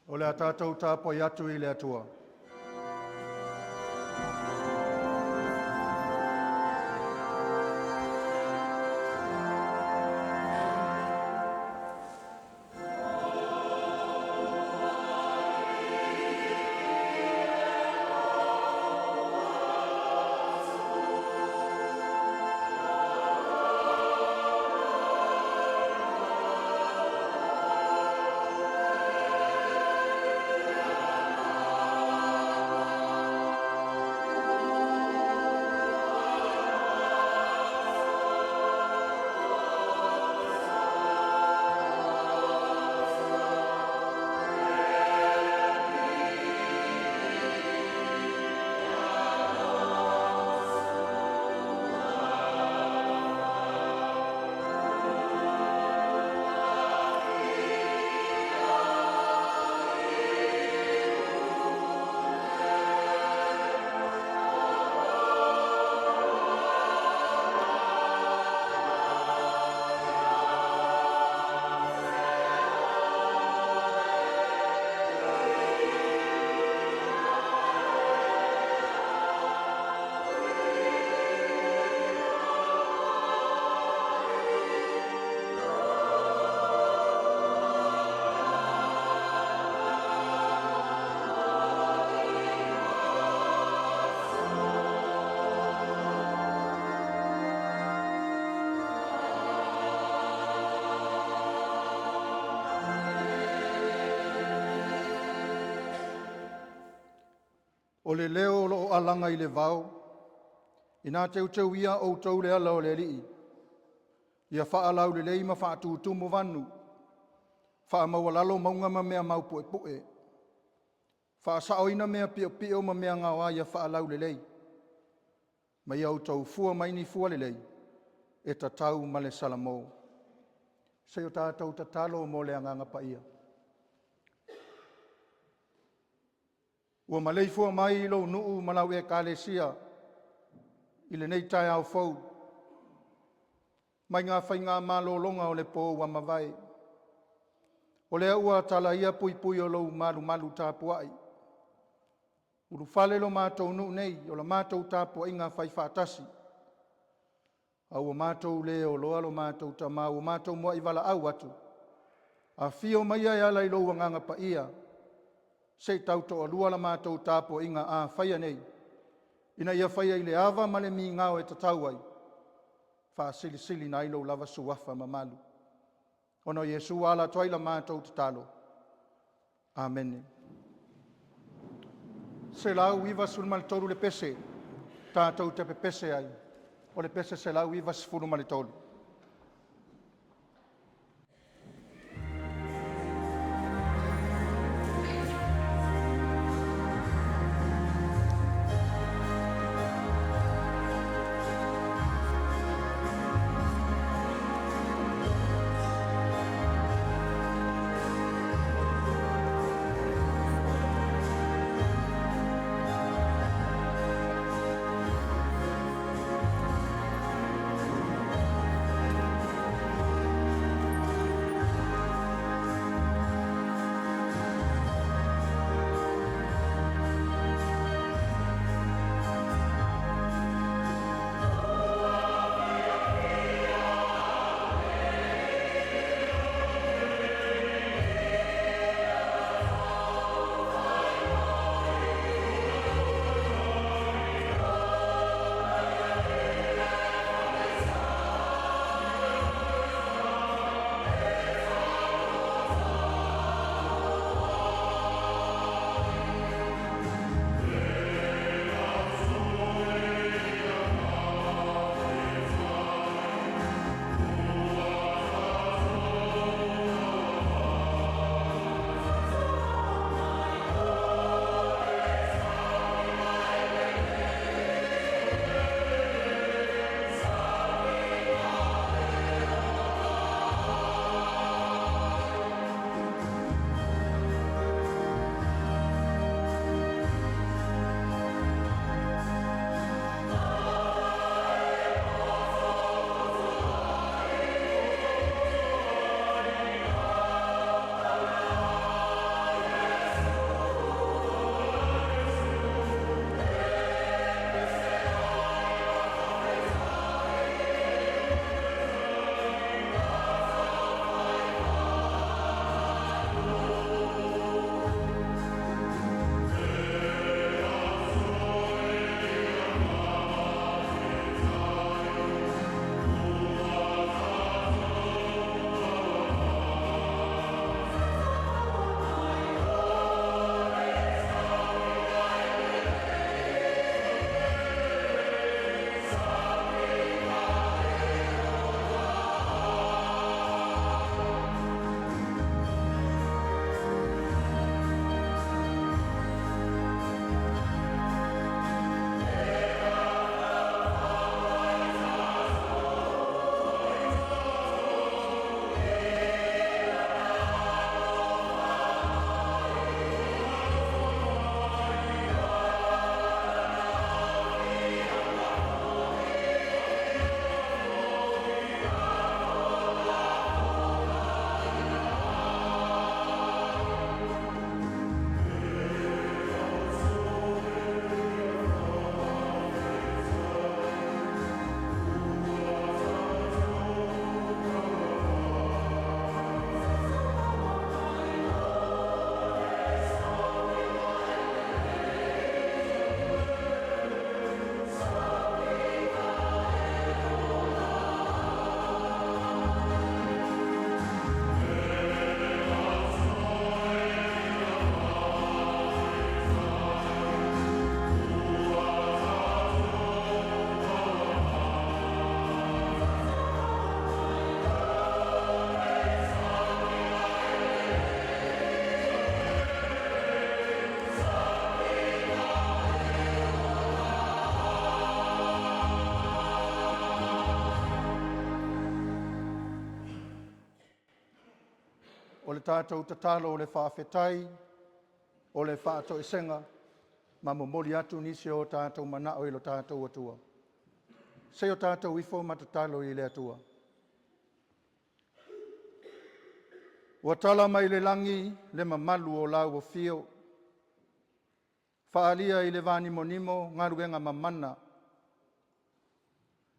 O le a tatou tapuai atu i le Atua. O le leo o lo o alaga i le vao, ina teuteu ia outou le ala o le Alii, ia faalaulelei ma faatutumu vanu, faamaualalo mauga ma mea maupuepue, faasaoina mea piopio ma mea gaoa ia faalaulelei, ma ia outou fua mai ni fua lelei e tatau ma le salamo. Se i o tatou tatalo mo le Agaga Paia. Ua maleifua mai i lou nuu ma lau Ekalesia i lenei taeao fou mai ga faigamalologa o le po ua mavae. O lea ua talaia puipui o lou malumalu tapuai, ulufale lo matou nuu nei, o la matou tapuaiga faifaatasi, a ua matou le oloa lo matou Tama, ua matou muai valaau atu, afio maia e ala i lou Agaga Paia se i tautoalua la matou tapuaiga a faia nei, ina ia faia i le ava ma le migao e tatau ai, faasilisiliina ai lou lava suafa mamalu. Ona o Iesu ua ala atu ai la matou tatalo. Amene. 193 le pese tatou te pepese ai, o le pese 193. tatou tatalo o le faafetai, o le faatoesega, ma momoli atu nisi o tatou manao i lo tatou Atua. Se i o tatou ifo ma tatalo i le Atua. Ua tala mai le lagi le mamalu o lau afio, faalia i le vanimonimo galuega mamana,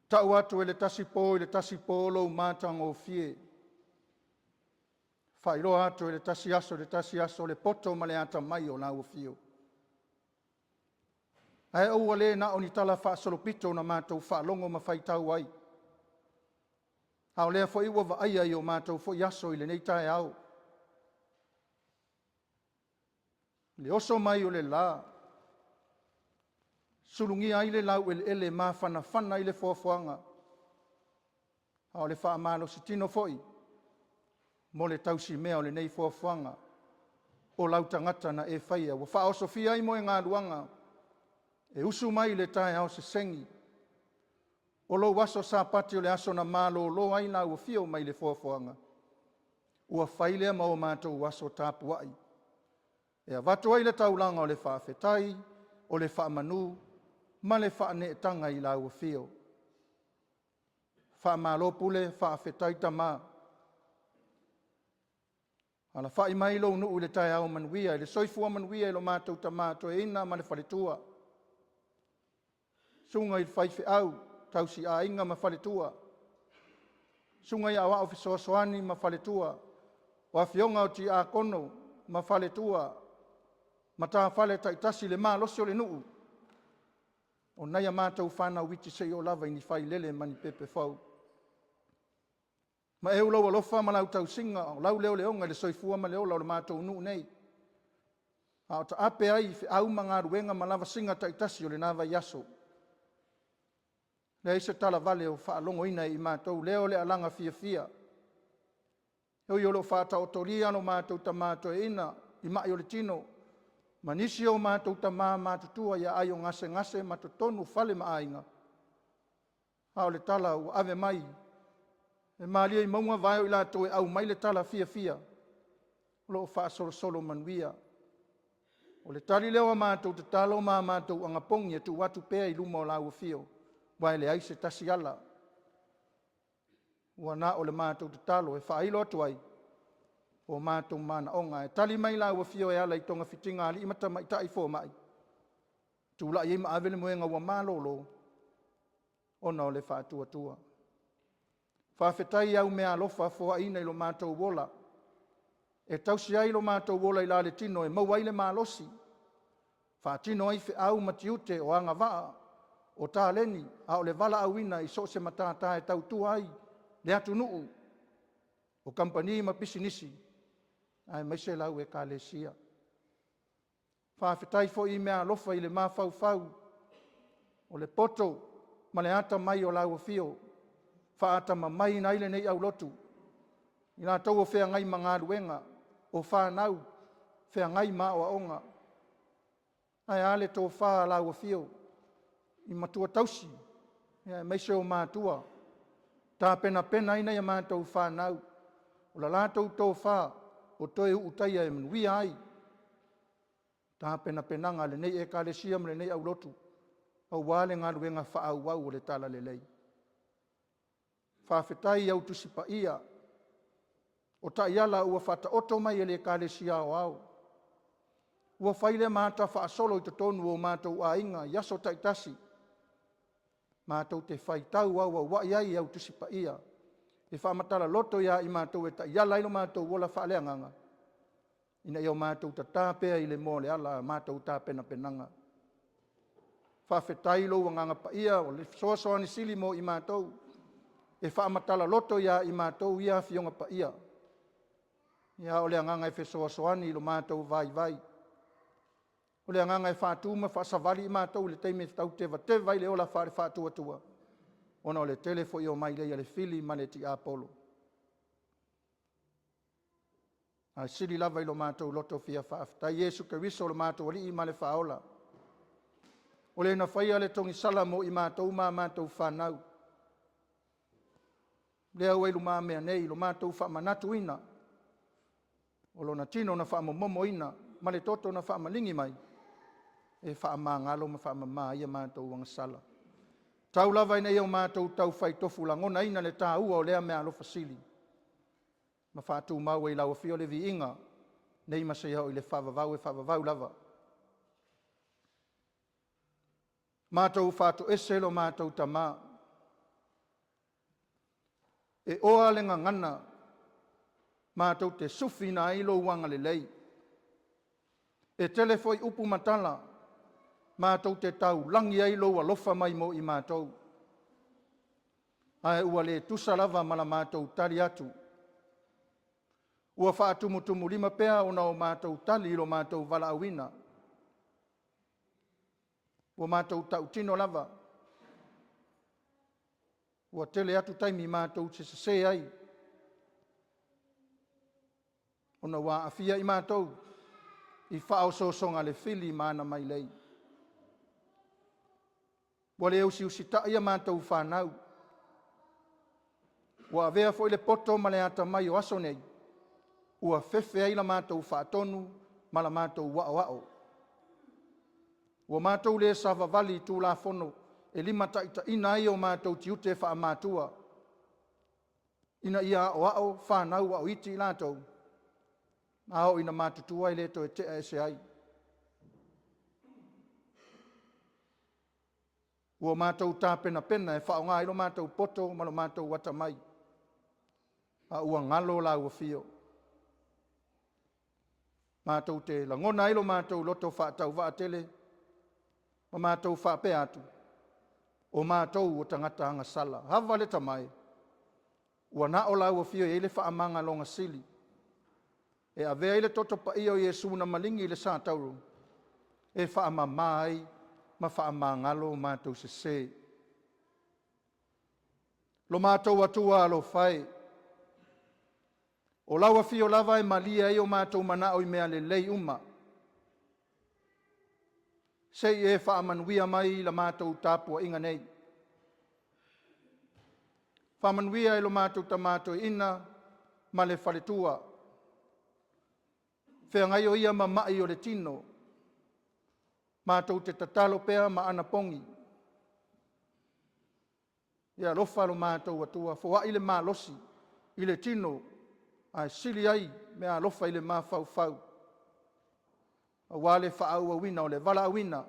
tau atu e le tasi po i le tasi po lou matagofie, faailoa atu e le tasi aso i le tasi aso le poto ma le atamai o lau afio. Ae ua le na o ni tala faasolopito na matou faalogo ma faitau ai, a o lea foi ua vaaia i o matou foi aso i lenei taeao, le oso mai o le la, sulugia ai le laueleele, mafanafana ai le foafoaga, a o le faamalositino foi mo le tausimea o lenei foafoaga o lau tagata na e faia, ua faaosofia ai moegaluaga e usu mai i le taeao sesegi o lou aso Sapati, o le aso na malolo ai lau afio mai le foafoaga, ua fai lea ma o matou aso tapuai, e avatu ai le taulaga o le faafetai, o le faamanu ma le faaneetaga i lau afio. Faamalo pule, faafetai tama. Alafai mai lou nuu i le taeao manuia, i le soifua manuia i lo matou tama toeaina ma le faletua, susuga i le faifeau, tausiaiga ma faletua, susuga i aoao fesoasoani ma faletua, o afioga o tiakono ma faletua, matafale taitasi le malosi o le nuu, o nai a matou fanau iti seia oo lava i ni failele ma ni pepe fou. Ma eu lou alofa ma lau tausiga, o lau leoleoga i le soifua ma le ola o le matou nuu nei, a o taape ai feau ma galuega ma lavasiga taitasi o lena vaiaso. Leai se talavale o faalogoina e i matou lea o le alaga fiafia. E ui o lo o faataotolia lo matou tama toeaina i mai o le tino, ma nisi o matou tama matutua i aai o gasegase ma totonu fale ma aiga, a o le tala ua ave mai e malie i mauga vae o i latou e aumai le tala fiafia, o lo o faasolosolo manuia. O le tali lea o a matou tatalo ma a matou anapogi e tuu atu pea i luma o lau afio, aua e leai se tasi ala, ua na o le matou tatalo e faailo atu ai o matou manaoga, ae tali mai lau afio e ala i togafitiga a alii ma tamaitai fomai, tulai ai ma ave le moega ua malolo ona o le faatuatua. Faafetai i au meaalofa foaina i lo matou ola, e tausi ai lo matou ola i la le tino, e maua ai le malosi, faatino ai feau ma tiute o agavaa, o taleni, a o le valaauina i so o se matata e tautua ai le atunuu, o kamupani ma pisinisi, aemaise lau ekalesia. Faafetai foi i meaalofa i le mafaufau o le poto ma le atamai o lau afio, faatamamaiina ai lenei aulotu, i latou o feagai ma galuega, o fanau, feagai ma aoaoga. Ae a le tofa a lau afio i matua tausi aemaise o matua, tapenapena ai nai a matou fanau, o le latou tofa o toe ulutaia e manuia ai tapenapenaga a lenei ekalesia ma lenei aulotu aua le galuega faaauau o le Talalelei. Faafetai i au Tusi Paia, o taiala ua faataoto mai e le Ekalesia Aoao, ua fai lea ma ata faasolo i totonu o matou aiga i aso taitasi, matou te faitau auauai ai i au Tusi Paia, e faamatala loto ia i matou e taiala ai lo matou ola faaleagaga, ina ia o matou tata pea i le moa o le ala a matou tapenapenaga. Faafetai i lou Agaga Paia o le fesoasoani sili mo i matou, e faamatala loto ia i matou ia Afioga Paia. Ia, o le agaga e fesoasoani i lo matou vaivai, o le agaga e faatu ma faasavali i matou i le taimi e tau tevateva ai le ola faale-faatuatua, ona o le tele foi o mailei a le fili ma le tiapolo. Ae sili lava i lo matou loto fia faafetai, Iesu Keriso o lo matou Alii ma le Faaola, o le na faia le togisala mo i matou ma a matou fanau, lea ua i lumamea nei i lo matou faamanatuina. O lona tino na faamomomoina ma le toto na faamaligi mai e faamagalo ma faamama ai a matou agasala. Tau lava ina ia o matou taufai tofu lagonaina le taua o lea meaalofa sili ma faatumau ai i lau afio le viiga nei ma seia oo i le faavavau e faavavau lava. Matou faatoese lo matou Tamā, e oa le gagana matou te sufiina ai lou agalelei. E tele foi upu ma tala matou te taulagi ai lou alofa mai mo i matou, ae ua le tusa lava ma la matou tali atu. Ua faatumutumulima pea ona o matou tali i lo matou valaauina. Ua matou tautino lava, ua tele atu taimi matou te sese ai, ona ua aafia i matou i faaosoosoga a le fili ma ana mailei. Ua le usiusitai a matou fanau, ua avea foi le poto ma le atamai o aso nei, ua fefe ai la matou faatonu ma la matou aoao. Ua matou le savavali i Tulafono e limataitaiina ai o matou tiute faamatua, ina ia aoao fanau a o iti i latou, a oo ina matutua e le toe tea ese ai. Ua matou tapenapena e faaaoga ai lo matou poto ma lo matou atamai, a ua galo lau afio. Matou te lagona ai lo matou loto faatauvaa tele ma matou faapea atu, o matou o tagata agasala. Hava le tamae, ua na o lau afio e i ai le faamagaloga sili, e avea ai le toto paia o Iesu na maligi i le satauro, e faamama ai ma faamagalo matou sese. Lo matou Atua alofa e, o lau afio lava e malie ai o matou manao i mea lelei uma. Se i e faamanuia mai i la matou tapuaiga nei. Faamanuia i lo matou tama toeaina ma le faletua, feagai o ia ma mai o le tino, matou te tatalo pea ma anapogi. Ia alofa lo matou Atua, foai le malosi i le tino, ae sili ai meaalofa i le mafaufau, aua le faaauauina o le valaauina,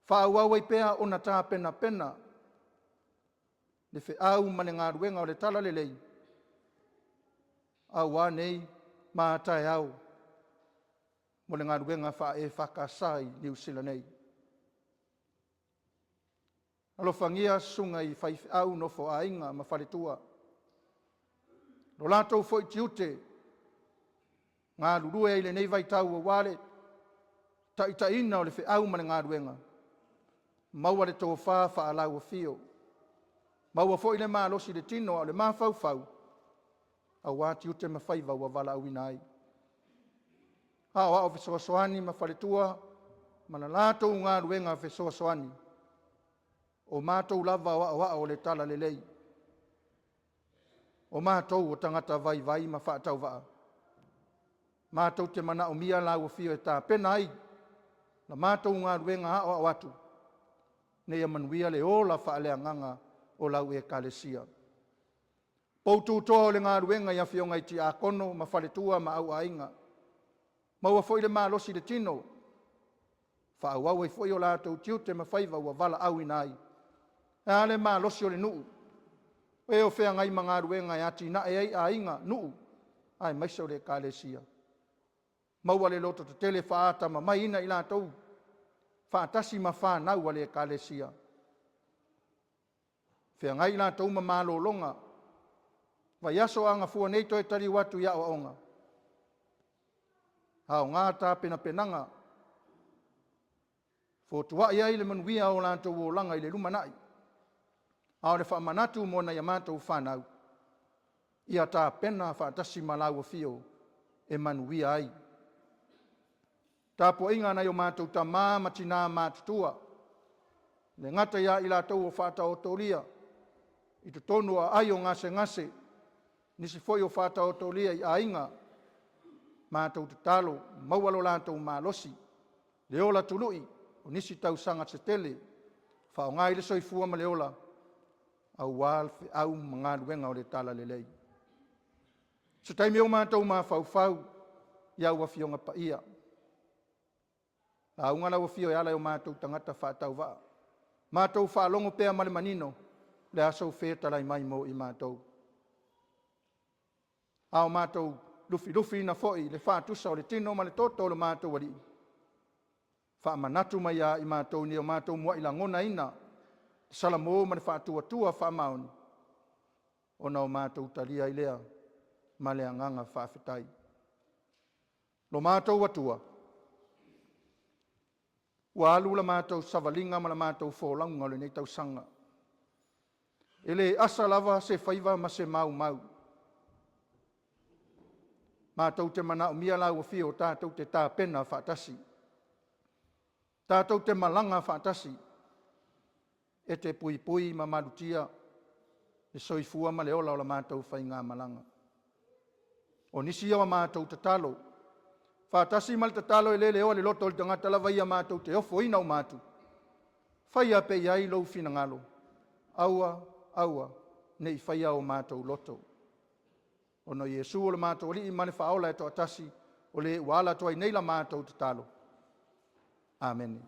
faaauau ai pea ona tapenapena le feau ma le galuega o le talalelei, aua nei ma a taeao mo le galuega faa-EFKS i Niu Sila nei. Alofagia susuga i faifeau, nofoaiga ma faletua, lo latou foi tiute galulue ai i lenei vaitau aua le taitaiina o le feau ma le galuega, maua le tofa faalauafio, maua foi le malosi i le tino a o le mafaufau, aua tiute ma faiva ua valaauina ai. Aoao Fesoasoani ma faletua ma le latou galuega fesoasoani, o matou lava o aoao o le talalelei, o matou o tagata vaivai ma faatauvaa, matou te manaomia lau afio e tapena ai la matou galuega aoao atu, ina ia manuia le ola faaleagaga o lau Ekalesia. Poututoa o le galuega i afioga i tiakono ma faletua ma auaiga, maua foi le malosi i le tino, faaauau ai foi o latou tiute ma faiva ua valaauina ai. E a le malosi o le nuu, e o feagai ma galuega e atinae ai aiga, nuu aemaise o le Ekalesia. Maua le lototetele faatamamaiina i latou faatasi ma fanau a le Ekalesia. Feagai i latou ma malologa, vaiaso a gafua nei toe taliu atu i aoaoga, aoga tapenapenaga, fotuai ai le manuia o latou olaga i le lumanai. A o le faamanatu mo nai a matou fanau, ia tapena faatasi ma lau afio e manuia ai. Tapuaiga a nai o matou tamā ma tinā matutua, le gata ia i latou o faataotolia i totonu o aai o gasegase, nisi foi o faataotolia i aiga. Matou tatalo, maua lo latou malosi, le ola tului o nisi tausaga se tele, faaaoga ai le soifua ma le ola aua le feau ma galuega o le talalelei. Se taimi o matou mafaufau i au Afioga Paia, lauga lau afio e ala i o matou tagata faatauvaa, matou faalogo pea ma le manino le aso fetalai mai mo i matou. A o matou lufilufiina foi le faatusa o le tino ma le toto o le matou Alii, faamanatu mai ia i matou nei o matou muai lagonaina salamo ma le faatuatua faamaoni, ona o matou talia ai lea ma le agaga faafetai. Lo matou Atua, ua alu la matou savaliga ma la matou folauga o lenei tausaga, e le asa lava se faiva ma se maumau. Matou te manaomia lau afio tatou te tapena faatasi, tatou te malaga faatasi, e te puipui ma malutia le soifua ma le ola o la matou faigamalaga. O nisi ia o a matou tatalo, faatasi ma le tatalo e le leoa le loto o le tagata lava ia matou te ofoina uma atu, faia pea i ai lou finagalo, aua aua ne i faia o matou loto. Ona o Iesu o le matou Alii ma le Faaola e toatasi, o le ua ala atu ai nei la matou tatalo. Amene.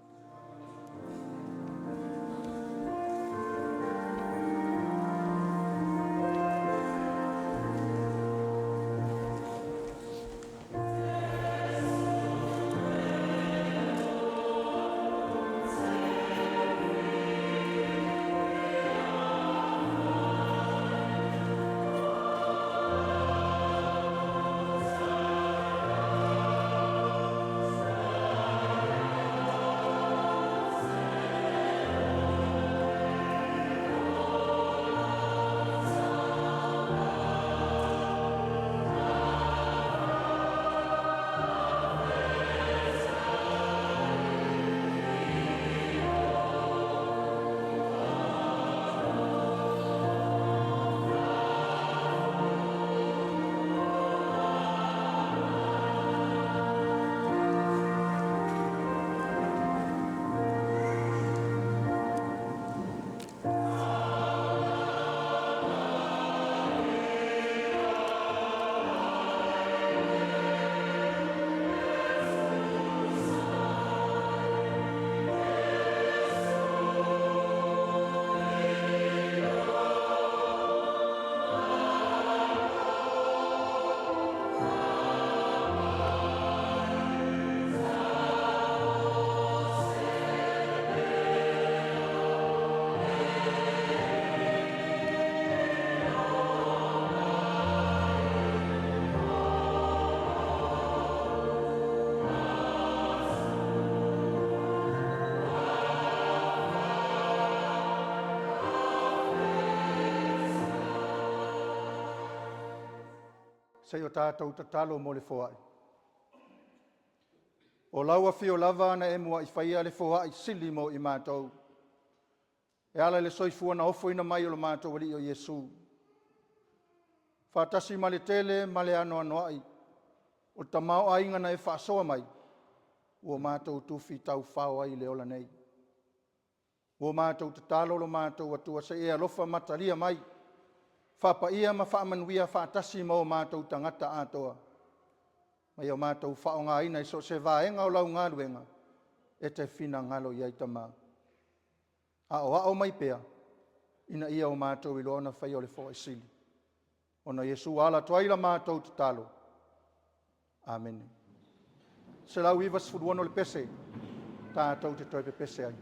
Se i o tatou tatalo mo le foai. O lau afio lava na e muai faia le foai sili mo i matou, e ala i le soifua na ofoina mai o lo matou Alii o Iesu, faatasi ma le tele ma le anoanoai o tamaoaiga na e faasoa mai, ua matou tufi taufao ai i le ola nei. Ua matou tatalo lo matou Atua se i e alofa ma talia mai, faapaia ma faamanuia faatasi ma o matou tagata atoa, ma ia o matou faaaogaina i so o se vaega o lau galuega e te finagalo i ai Tama. Aoao mai pea ina ia o matou iloa ona faia o le foai sili. Ona o Iesu ua ala atu ai la matou tatalo. Amene. 196 le pese, tatou te toe pepese ai.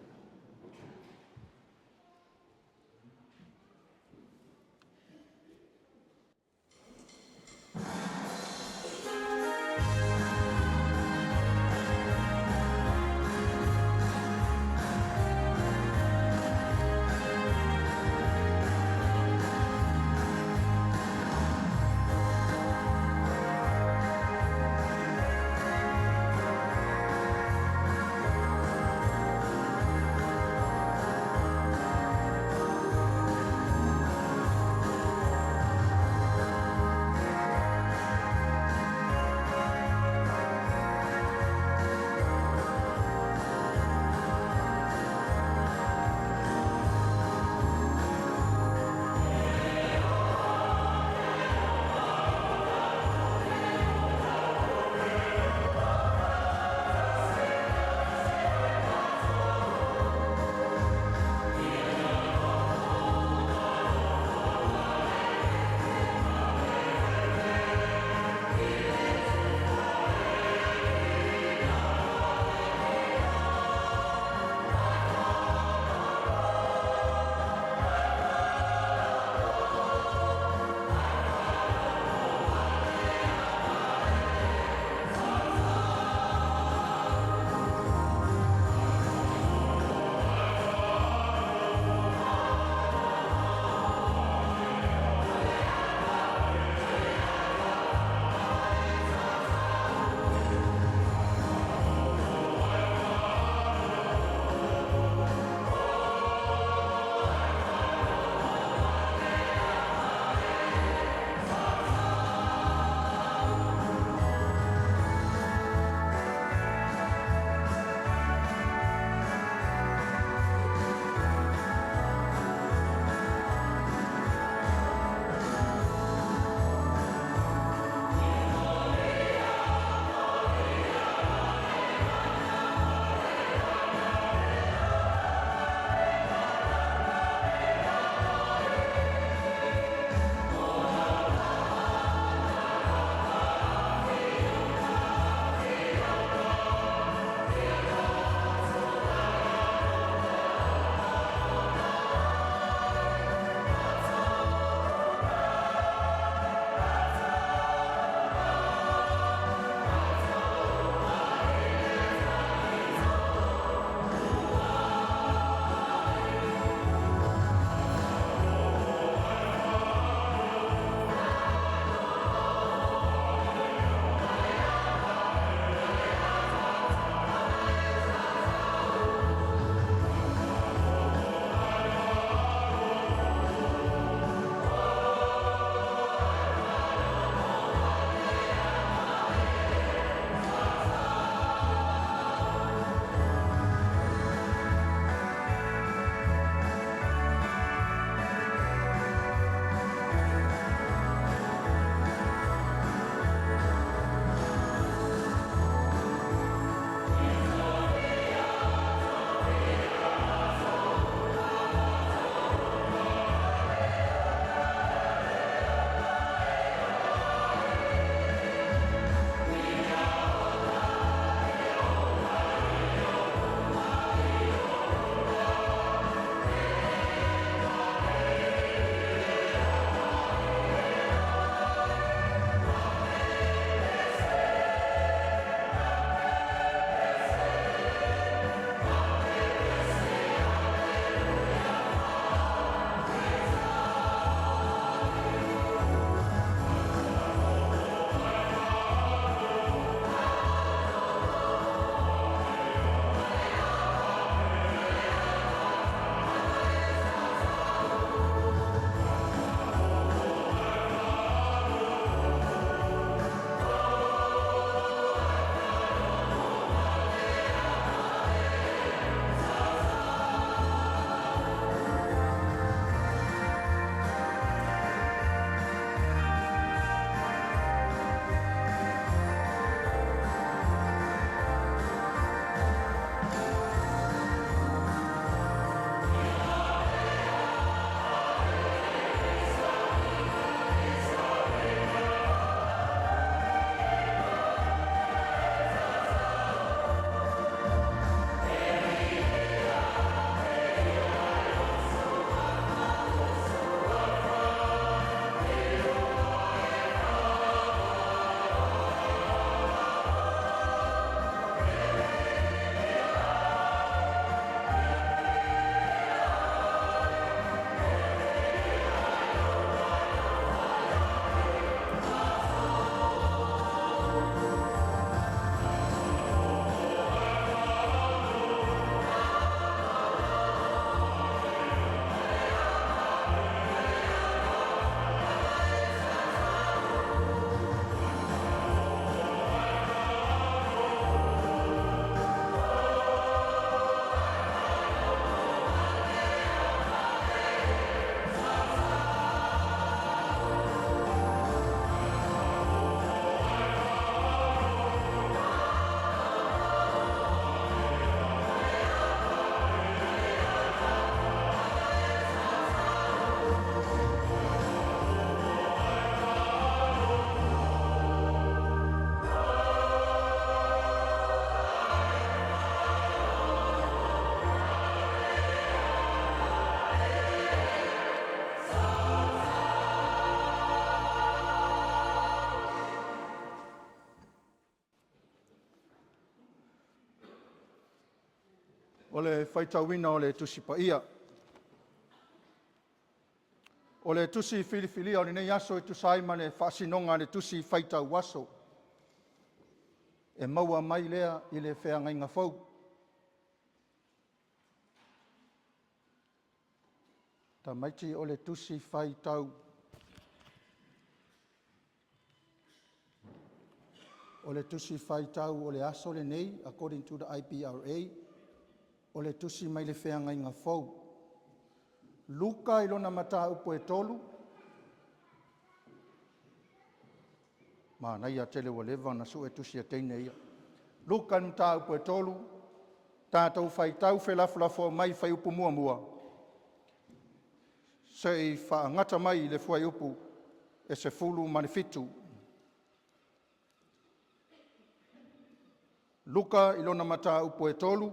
O le faitauina o le Tusi Paia. O le tusi filifilia o lenei aso e tusa ai ma le faasinoga a le tusi faitau aso, e maua mai lea i le feagaiga fou. Tamaiti o le tusi faitau O le tusi faitau o le aso lenei, according to the IPRA, o le tusi mai le feagaiga fou. Luka i lona mataupu e 3, manaia tele ua leva ona sue tusi a teine ia. Luka i le mataupu e 3, tatou faitau felafolafoai mai i fuaiupu muamua seia faagata mai i le fuaiupu e 17. Luka i lona mataupu e 3,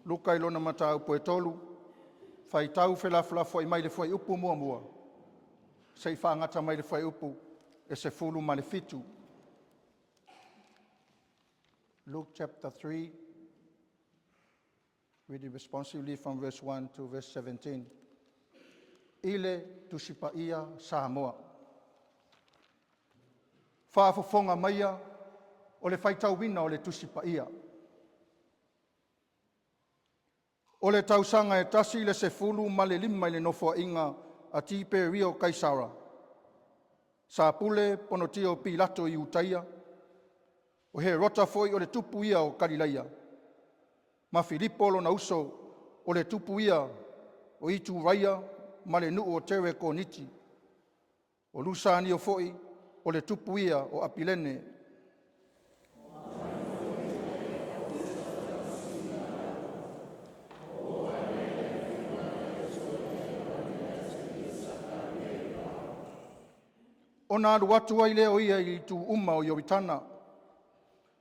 Luka i lona mataupu e 3, faitau felafolafoai mai le fuaiupu muamua seia faagata mai le fuaiupu e 17. Luke chapter 3, reading responsively from verse 1 to verse 17. I le Tusi Paia Samoa. Faafofoga maia o le faitauina o le Tusi Paia. O le tausaga e 15 i le nofoaiga a Tiperio Kaisara, sa pule Ponitio Pilato i Iutaia, o Herota foi o le tupu ia o Kalileia, ma Filipo lona uso, o le tupu ia o Ituraia ma le nuu o Terekoniti, o Lusanio foi o le tupu ia o Apilene, Ona alu atu ai lea o ia i itu uma o Ioritana,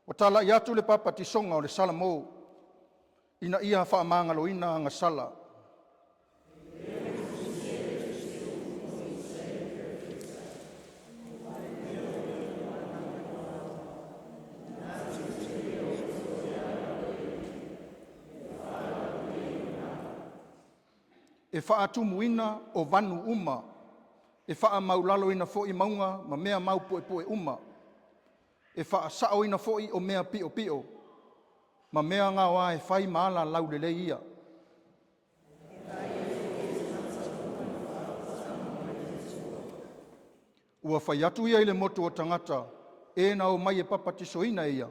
o talai atu le papatisoga o le Salamo, ina ia faamagaloina agasala. E faatumuina o vanu uma, e faamaualaloina foi mauga ma mea maupuepue uma, e faasaoina foi o mea piopio, ma mea gaoa e fai ma ala laulelei ia. Ua fai atu ia i le motu o tagata e na omai e papatisoina e ia,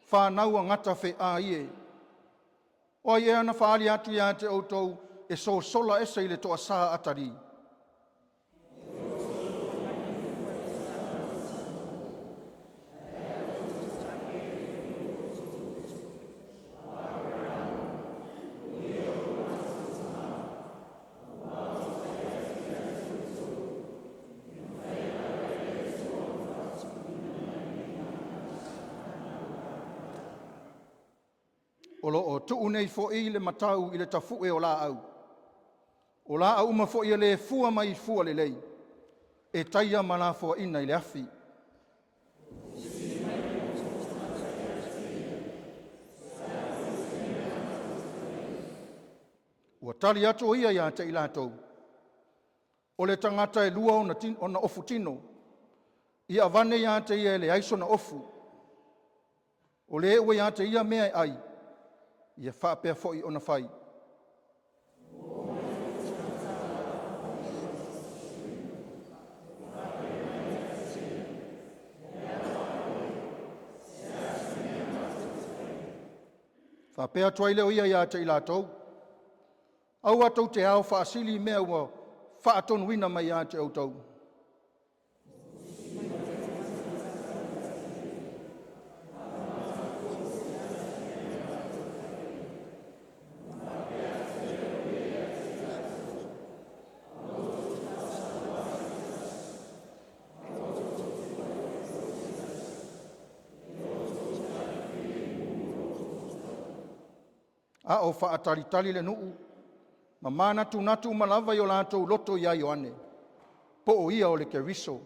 “Fanau a gata feai e, o ai ea na faaali atu ia te outou e sosola ese i le toasa atalii? O lo o tuu nei foi le matau i le tafue o laau. O laau uma foi e le fua mai i fua lelei, e taia ma lafoaina i le afi. Ua tali atu o ia ia te i latou, “O le tagata e lua ona, ona ofu tino, ia avane ia te ia e leai sona ofu. O le ua ia te ia mea e ai, ia faapea foi ona fai.” Faapea atu ai lea o ia ia te i latou, aua tou te ao faasili i mea ua faatonuina mai ia te outou. A o faatalitali le nuu ma manatunatu uma lava i o latou loto ia Ioane, po o ia o le Keriso.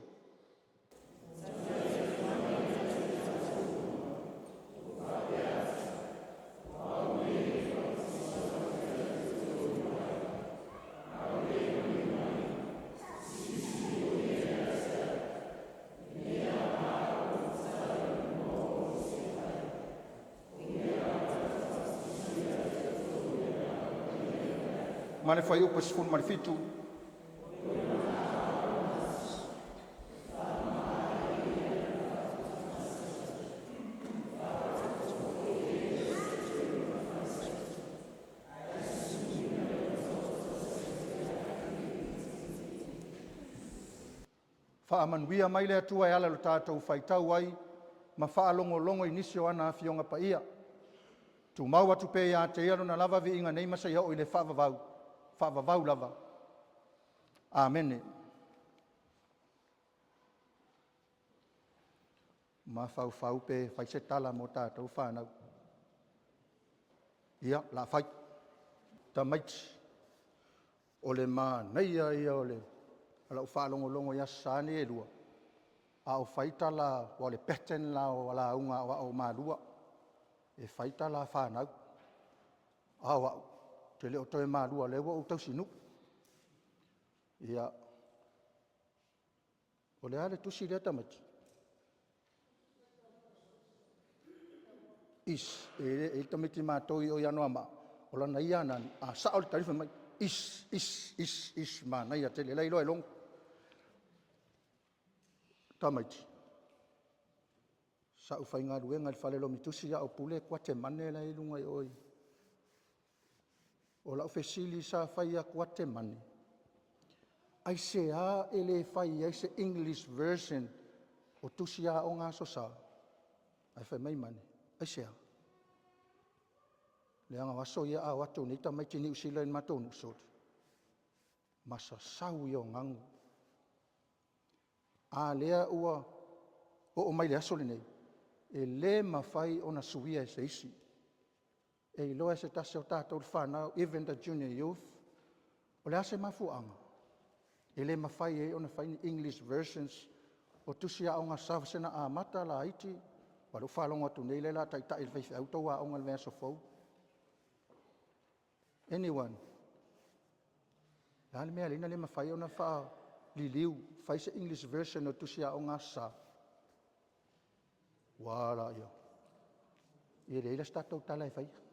ma le Fuaiupu 17. Faamanuia mai le Atua e ala i lo tatou faitau ai ma faalogologo i nisi o ana Afioga Paia. Tumau atu pea ia te Ia lona lava viiga nei ma seia oo i le faavavau, faavavau lava. Amene. Mafaufau pe fai se tala mo tatou fanau. Ia, o le a fai. Tamaiti, o le manaia ia o lau faalogologo i Aso Sa nei e 2, a o fai tala, aua o le pattern la o lauga a aoao o Malua, e fai tala a fanau. A o au, ou te le o toe malua o lea ua ou tausinuu. Ia, o le a le tusi lea tamaiti? Is, e i ai le tamaiti matou i o i Anoamaa, o lana ia anaani, a sao le tali fai mai, is, is, is, is, manaia tele, la e iloa e Logo. Tamaiti, sa ou faigaluega i le fale lomitusi a o pule Kuatemane la e i luga i o. O lau fesili sa fai ia Kuatemane, aisea e le fai ai se English version o tusi aoga Aso Sa? Ae fai mai mane, aisea? Leaga o aso ia a o atu nei tamaiti Niu Sila i le matou nuu, sole, masasau ia o gagu. A lea ua oo mai le aso lenei, e le mafai ona suia e se isi. E iloa e se tasi o tatou le fanau, even the junior youth, o le a se mafuaaga e le mafai ai ona fai ni English versions o tusi aoga Aso Sa amata laiti, aua o lea ua faalogo atu nei o lea o le a taitai e le faifeau tou aoga i le vaiaso fou. Anyone? O le a le mea e ala ai ona le mafai ona faaliliu, fai se English version o tusi aoga Aso Sa? Ua a lea, ia e leai la se tatou tala e faia.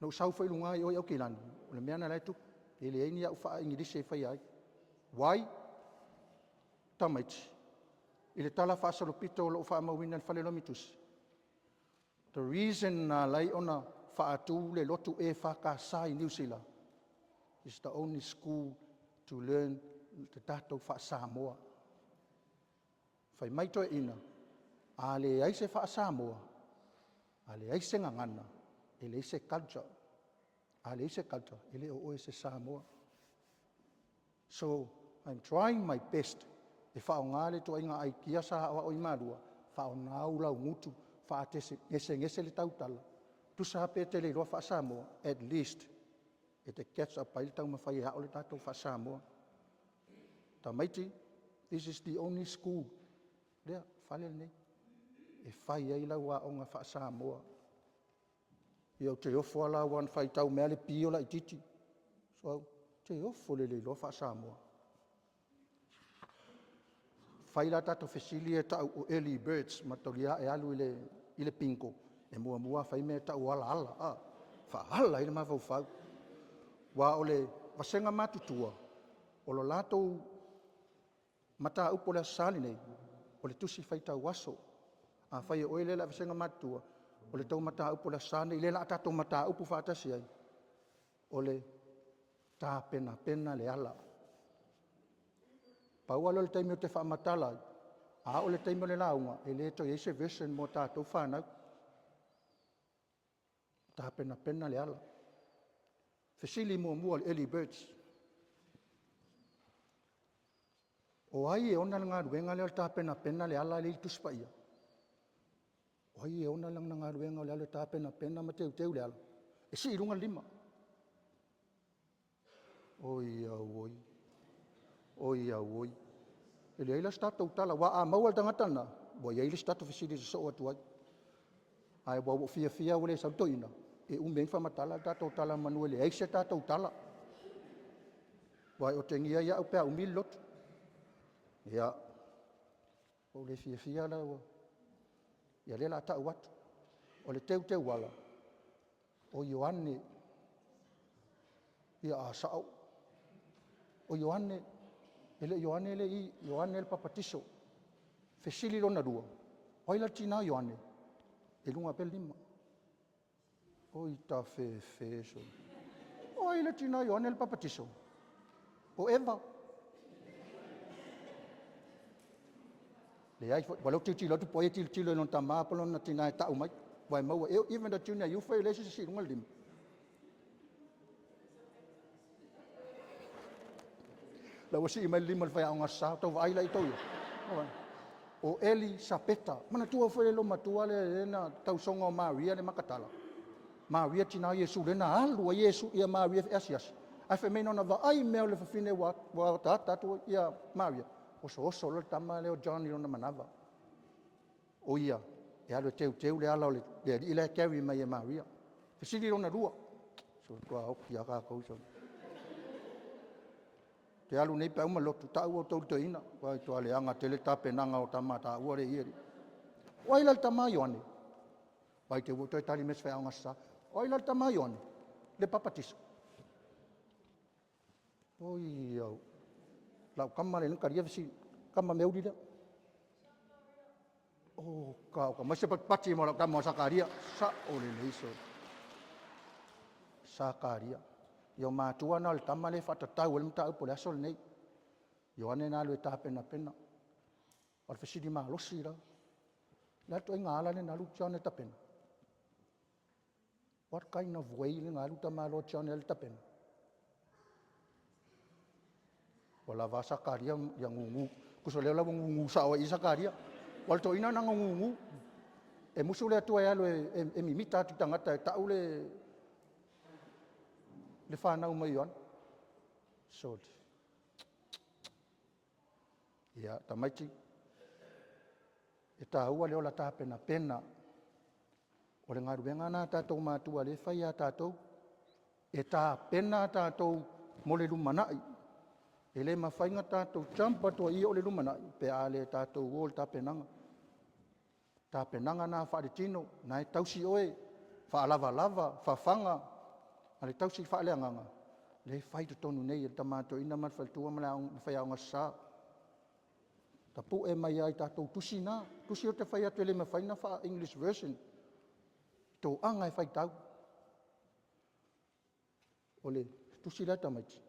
Na ou sau foi i luga i o i Aukilani, o le mea lena o la e tupu, e leai ni au faa-Igilisi e faia ai. Why? Tamaiti, i le talafaasolopito o lo o faamauina i le Fale Lomi Tusi, the reason na ala ai ona faatu le lotu EFKS i Niu Sila, is the only school to learn le tatou faa-Samoa. Fai mai toeaiina, a leai se faa-Samoa, a leai se gagana, e leai se culture. A leai se culture, e le o oe o se Samoa. So I'm trying my best e faaaoga le ituaiga aikia sa aoao ai Malua, faaaoga ou laugutu, faagesegese le tautala, tusa lava pe te le iloa faa-Samoa, at least e te catch up ai le taumafai e ao le tatou faa-Samoa. Tamaiti, this is the only school, lea, fale lenei, e fai ai lau aoga faa-Samoa. Ia ou te ofo lava la aua na faitau mai lava le P o laitiiti. Ou te ofo i le le iloa faa-Samoa. Fai la tatou fesili ia e tau o early birds, mataulia ae alu i le bingo, e muamua lava fai mea e tau o alaala, a, faaala ai le mafaufau. Aua o le vasega matutua, o le latou mataupu o le Aso Sa lenei, o le tusi faitau aso. Afai o oe lea o le a vasega matutua, o le tou mataupu o le Aso Sa lenei lea o le a tatou mataupu faatasi ai, o le tapenapena le ala. Pau lava lea o le taimi ou te faamatala ai, a oo i le taimi o le lauga, e le toe i ai se version mo tatou fanau. Tapenapena le ala. Fesili muamua a le early birds. O ai e ona le galuega lea o le tapenapena le ala lea e i le Tusi Paia? O ai e ona lana galuega o le alu e tapenapena ma teuteu le ala? E sii i luga le lima. Oi auoi, oi auoi. E leai la se tatou tala, aua a maua e le tagata lena, ua i ai le isi tatou fesili e sosoo atu ai. Ae ua ou fiafia lava ua le sau le toeaina, e umi ai ona faamatala le tatou tala semeamanu e leai se tatou tala. Aua e otegia ai au pe a umi le lotu. Ia, ua ou le fiafia la ua… Ia o lea o le a tau atu, o le teuteu ala, o Ioane. Ia, a sao. O Ioane, e le Ioane le i, Ioane le Papatiso. Fesili lona lua, o ai la le tina o Ioane? E luga pea le lima. Oi tafefe so. O ai le tina o Ioane le Papatiso? O Eva. Leai foi, ua leu tilotilo atu po o ai e tilotilo i lona tama po o lona tina e tau mai. Ua e maua, even the junior youth e leai se isi e sii i luga le lima. La ua sii mai le lima o le faiaoga Aso Sa, tou vaai la i tou ia. O Elisapeta. Manatua foi le loomatua lea na tausoga o Maria le Makatala. Maria tina o Iesu lea na alu ai Iesu ia Maria e asiasi, ae fai mai na ona vaai mea o le fafine ua ataata atu ia Maria, osooso loa le tama lea o John i lona manava. O ia, e alu e teuteu le ala o le alii la e carry mai e Maria. Fesili lona lua, se ua matua oti lava tatou. Te alu nei pe a uma le lotu, tau outou i le toeaina, ua matua leaga tele tapenaga o tama taua le i. O ai la le tama a Ioane? Vai te i ua toe tali mai si faiaoga Aso Sa. O ai la le tama a Ioane? Le Papatiso. Oi au, lau tama lea na talia fesili, tama meauli lea. O ka mai se patipati mo lau tama o Sakaria. Sao lelei so. Sakaria. Ia o matua na o le tama lea e faatatau ai le mataupu o le aso lenei. Ioane na alu e tapenapena. O le fesili malosi la. Le a le ituaiga ala lea na alu John e tapena? What kind of way lea na alu tamaloa John e alu e tapena? Ua lava a Sakaria ia gugu. Tusa o lea la ua gugu sao ai i i Sakaria. Aua o le toeaina na ona gugu. E musu le Atua e alu e mimita atu i tagata e tau le fanau mai Ioane. Soli. Ia, tamaiti, e taua le ola tapenapena. O le galuega lena a tatou matua o lea e fai ia tatou. E tapena tatou mo le lumanai. E le mafai ona tatou jump atu ai i i oo i le lumanai pe a le tatou o i le tapenaga. Tapenaga na faaletino, na e tausi oe, faalavalava, fafaga, a o le tausi faaleagaga lea e fai i totonu nei e le tama toeaina ma le faletua ma le faiaoga Aso Sa. Tapue mai lava i tatou tusi na, tusi ia ou te fai atu e le mafai ona faa-English version, toaga e faitau. O le tusi lea tamaiti,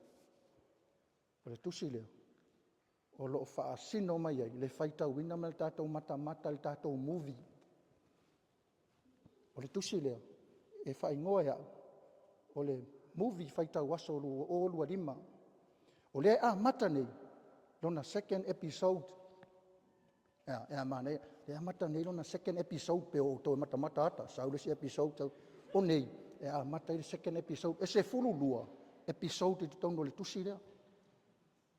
o le tusi lea o lo o faasino mai ai le faitauina ma le tatou matamata i le tatou movie. O le tusi lea e faaigoa e au o le movie faitau aso 2025. O lea e amata nei lona second episode. E a manaia, lea e amata nei lona second episode, pe o outou e matamata ata, sau le isi episode, sau. O nei, e amata ai le second episode. E 12 episode i totonu o le tusi lea.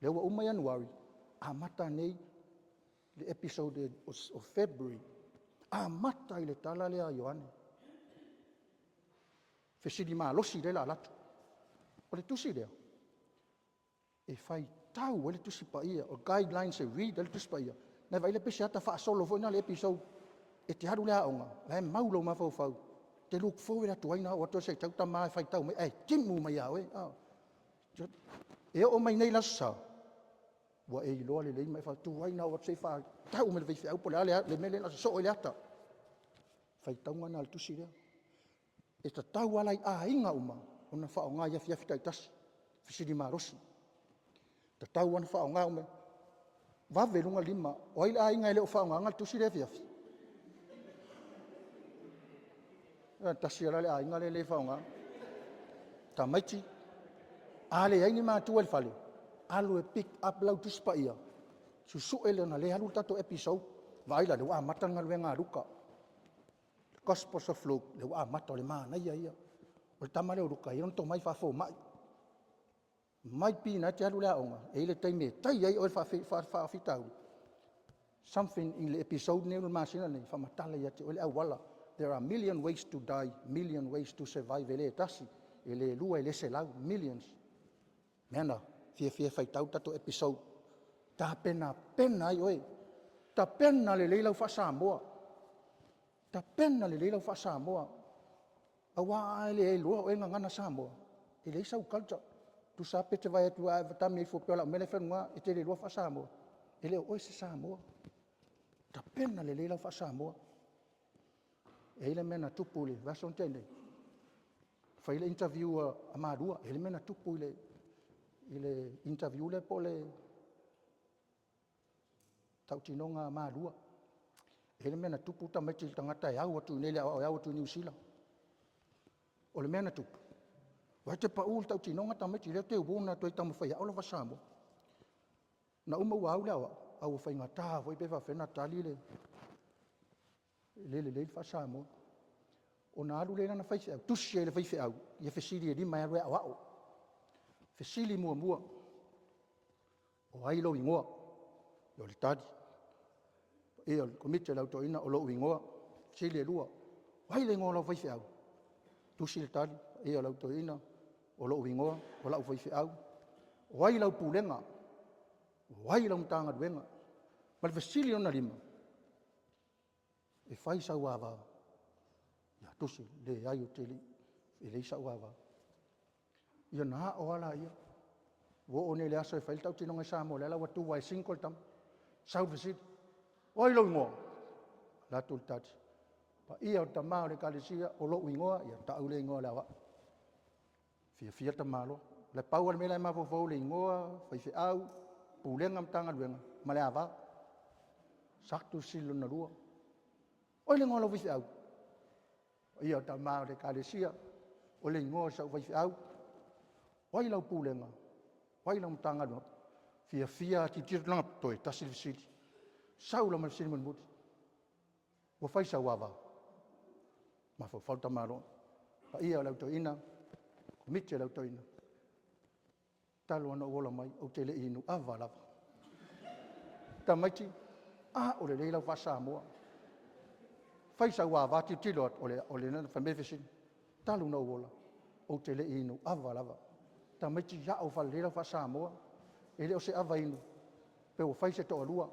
Lea ua uma Ianuari, amata nei le episode o February. Amata i le tala lea a Ioane. Fesili malosi lea o le a alu atu. O le tusi lea, e faitau ai le Tusi Paia, o guidelines e read ai le Tusi Paia. Na e vaai le pese ata faasolo foi na le episode, e te alu i le aoga, la e mau lou mafaufau, te look forward atu ai na oo atu se i tau tama e faitau mai, ae timu mai ia oe. E oo mai nei le Aso Sa, ua e iloa lelei ma e faatu ai na oo atu se i faatau mai le faifeau po o le a le mea lea na sosoo ai le ata. Faitauga lena o le tusi lea. E tatau lava la i aiga uma ona faaaoga i afiafi taitasi, fesili malosi. E tatau lava ona faaaoga uma. Vave i luga le lima. O ai le aiga e le o faaaogaina le tusi lea e afiafi? E tasi lava la le aiga lea e le faaaogaina. Tamaiti, a leai ni matua i le fale, alu e pick up lau Tusi Paia, susue lona lea e alu le tatou episode. Vaai la, o lea ua amata le galuega a Luka. The Gospels of Luke, lea ua amata, o le manaia ia. O le tama lea o Luka, e i ai lona tomai faa-fomai. Mai pi na e te alu i le aoga, e i ai le taimi e tai ai oe le faafitauli, something i le episode lenei o le masina lenei, faamatala ia te oe le auala. There are million ways to die, million ways to survive. E le tasi, e le lua, e le selau, millions. Mea na, fiafia e faitau le tatou episode. Tapenapena ai oe. Tapena lelei lau faa-Samoa. Tapena lelei lau faa-Samoa. Aua a le iloa oe e gagana Samoa, e leai sau culture. Tusa lava pe e te vaai atu, a e tago ifo pei o lau mea la e fai i luga, e te le iloa faa-Samoa. E le o oe o se Samoa. Tapena lelei lau faa-Samoa. E i ai le mea na tupu i le vaiaso na tea nei, fai le interview a Malua. E i ai le mea na tupu i le interview lea po o le tautinoga a Malua. E i ai le mea na tupu tamaiti, le tagata e au atu i inei i le aoao e au atu i Niu Sila. O le mea na tupu, vaai atu e pau i le tautinoga tamaiti, o lea ou te warn atu ai, taumafai e ao lau faa-Samoa. Na uma ua au le aoao, ae ua faigata foi pe faapefea ona tali le le lelei le faa-Samoa. Ona alu lea i lana faifeau, tusi ai i le faifeau ia fesili e 5 e alu e aoao. Fesili muamua, o ai lou igoa? O le tali, le paia o le Komiti o le Au Toeaina, o lou igoa. Fesili lua, o ai le igoa o lau faifeau? Tusi le tali, le paia o le Au Toeaina, o lou igoa, o lau faifeau. O ai lau pulega? O ai lau Matagaluega? Ma le fesili lona lima, e fai sau ava? Ia tusi, leai e leai sou ava. Ia ona ao lava lea. Ua oo nei i le aso e fai le tautinoga i Samoa, o lea la ua tu lava e single le tama. Sau le fesili, o ai lou igoa? Alu atu le tali, paia o tama o le Ekalesia, o lou igoa, ia tau le igoa o le aoao. Fiafia le tamaloa. Na pau lava le mea la e mafaufau o le igoa, faifeau, pulega ma Matagaluega ma le ava. Alu atu le fesili lona lua, o ai le igoa o lau faifeau? Le paia o tama o le Ekalesia, o le igoa o si au faifeau. O ai lau pulega? O ai lau Matagaluega? Fiafia lava, tilotilo toe tasi le fesili. Sau loa ma le fesili mulimuli, ua fai sau ava? Mafaufau le tamaloa. Le paia o le Au Toeaina, Komiti o le Au Toeaina, talu lava ona ou ola mai ou te le i inu ava lava. Tamaiti, ao lelei lau faa-Samoa. Fai sau ava tilotilo atu, fai mai le fesili, talu ona ou ola, ou te le i inu ava lava. Tamaiti, ao faalelei lau faa-Samoa, e le o se ava inu pe ua fai se toalua.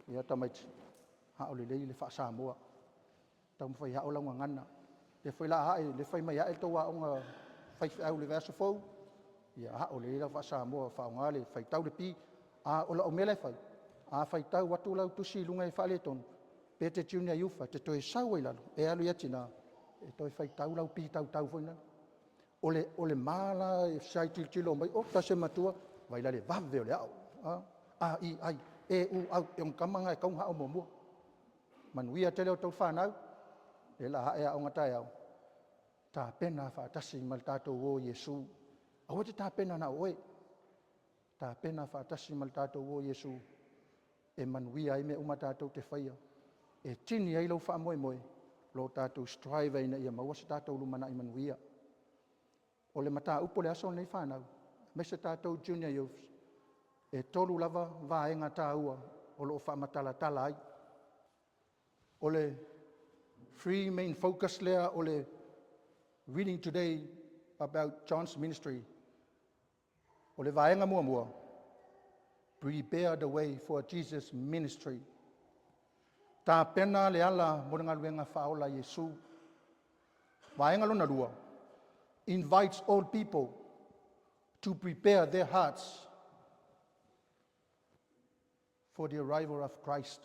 Ia tamaiti, ao lelei le faa-Samoa, taumafai e ao lau gagana. O lea foi o le a ae, lea e fai mai e ae le tou aoga faifeau i le vaiaso fou, ia ao lelei lau faa-Samoa, faaaoga le faitau le b. A o lau mea la e fai, a faitau atu lau tusi i luga e faaletonu, pe te Junior Youth e te toe sau ai i lalo e alu i tina e toe faitau lau p tautau foi lea. O le ma la e tilotilo mai, o tasi e matua, vaai la i le vave o le ao, a, i, ai, e, u, a, o tama na e tatau ona ao muamua. Manuia tele a outou fanau, o lea o le a ae aoga taeao, tapena faatasi ma le tatou o i Iesu. Aua e te tapena na o oe, tapena faatasi ma le tatou o i Iesu e manuia ai mea uma tatou te faia, e tini ai lou faamoemoe, o lo o tatou strive ai ina ia maua se tatou lumanai manuia. O le mataupu o le aso lenei fanau, aemaise tatou junior youths, e tolu lava vaega taua o lo o faamatalatala ai. O le three main focus lea o le reading today about John's ministry. O le vaega muamua, prepare the way for Jesus ministry. Tapena le ala mo le galuega faaola a Iesu. Vaega lona lua, invites all people to prepare their hearts for the arrival of Christ.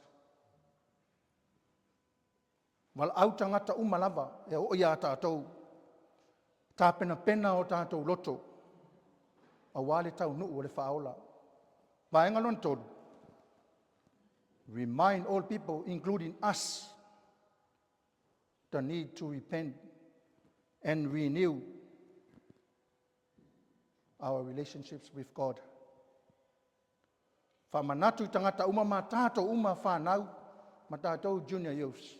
Valaau tagata uma lava e oo ia tatou, tapenapena o tatou loto aua le taunuu o le faaola. Vaega lona tolu, remind all people, including us, the need to repent and renew our relationships with God. Faamanatu i tagata uma ma tatou uma fanau ma tatou junior youths.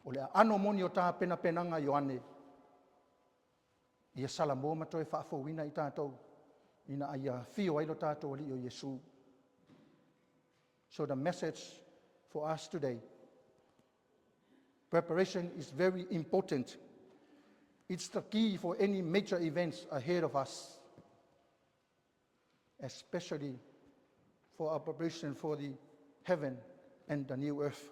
O le aano moni o tapenapenaga a Ioane, ia salamo ma toe faafouina i tatou ina ia afio ai lo tatou Alii o Iesu. So the message for us today, preparation is very important. It's the key for any major events ahead of us, especially for our preparation for the heaven and the new earth.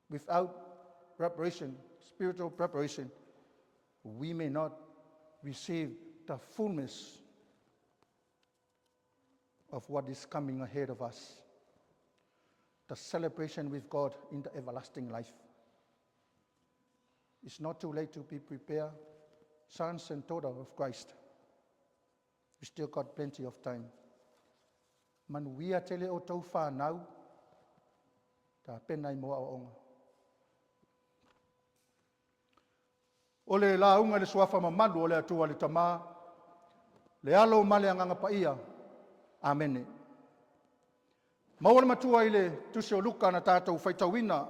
Without preparation, spiritual preparation, we may not receive the fullness of what is coming ahead of us, the celebration with God in the everlasting life. It's not too late to be prepared, sons and daughters of Christ. We still got plenty of time. Manuia tele outou fanau, tapena i mo aoaoga. O le lauga i le suafa mamalu o le Atua le Tama, le Alo ma le Agaga Paia. Amene. Maua le matua i le tusi o Luka na tatou faitauina.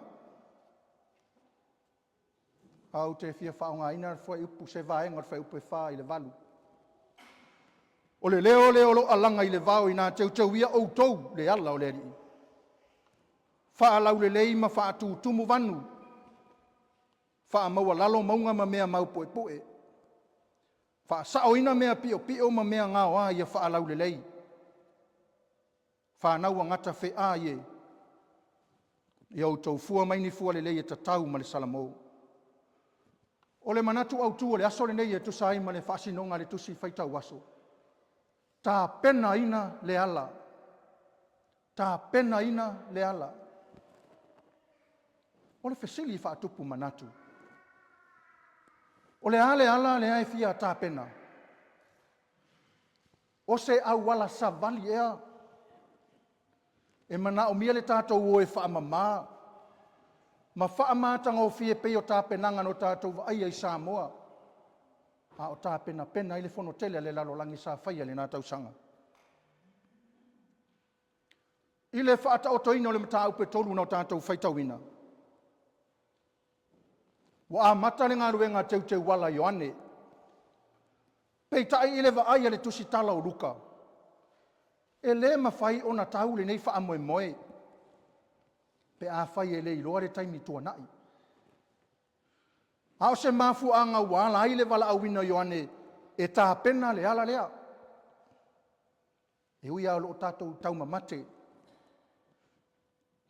A ou te fia faaaogaina le fuaiupu, se vaega o le fuaiupu e 4 i le 8. O le leo lea o lo o alaga i le vao ina teuteu ia outou le ala o le Alii. Faalaulelei ma faatutumu vanu, faamaualalo mauga ma mea maupuepue, faasaoina mea piopio ma mea gaoa ia faalaulelei. Fanau a gata feai e, ia outou fua mai ni fua lelei e tatau ma le salamo. O le manatu autu o le aso lenei e tusa ai ma le faasinoga a le tusi faitau aso, tapenaina le ala, tapenaina le ala. O le fesili faatupu manatu, o le a le ala lea e fia tapena? O se auala savali ea e manaomia le tatou o e faamama ma faamatagofie pei o tapenaga na tatou vaaia i Samoa, a o tapenapena ai le fono tele a le lalolagi sa faia i lena tausaga. I le faataotoina o le mataupu e tolu na o tatou faitauina, ua amata le galuega a teuteuala a Ioane. Peitai i le vaai a le tusitala o Luka, e le mafai ona tau lenei faamoemoe pe afai e le iloa le taimi tuanai. A o se mafuaaga ua ala ai le valaauina o Ioane e tapena le ala lea. E ui lava o lo o tatou taumamate,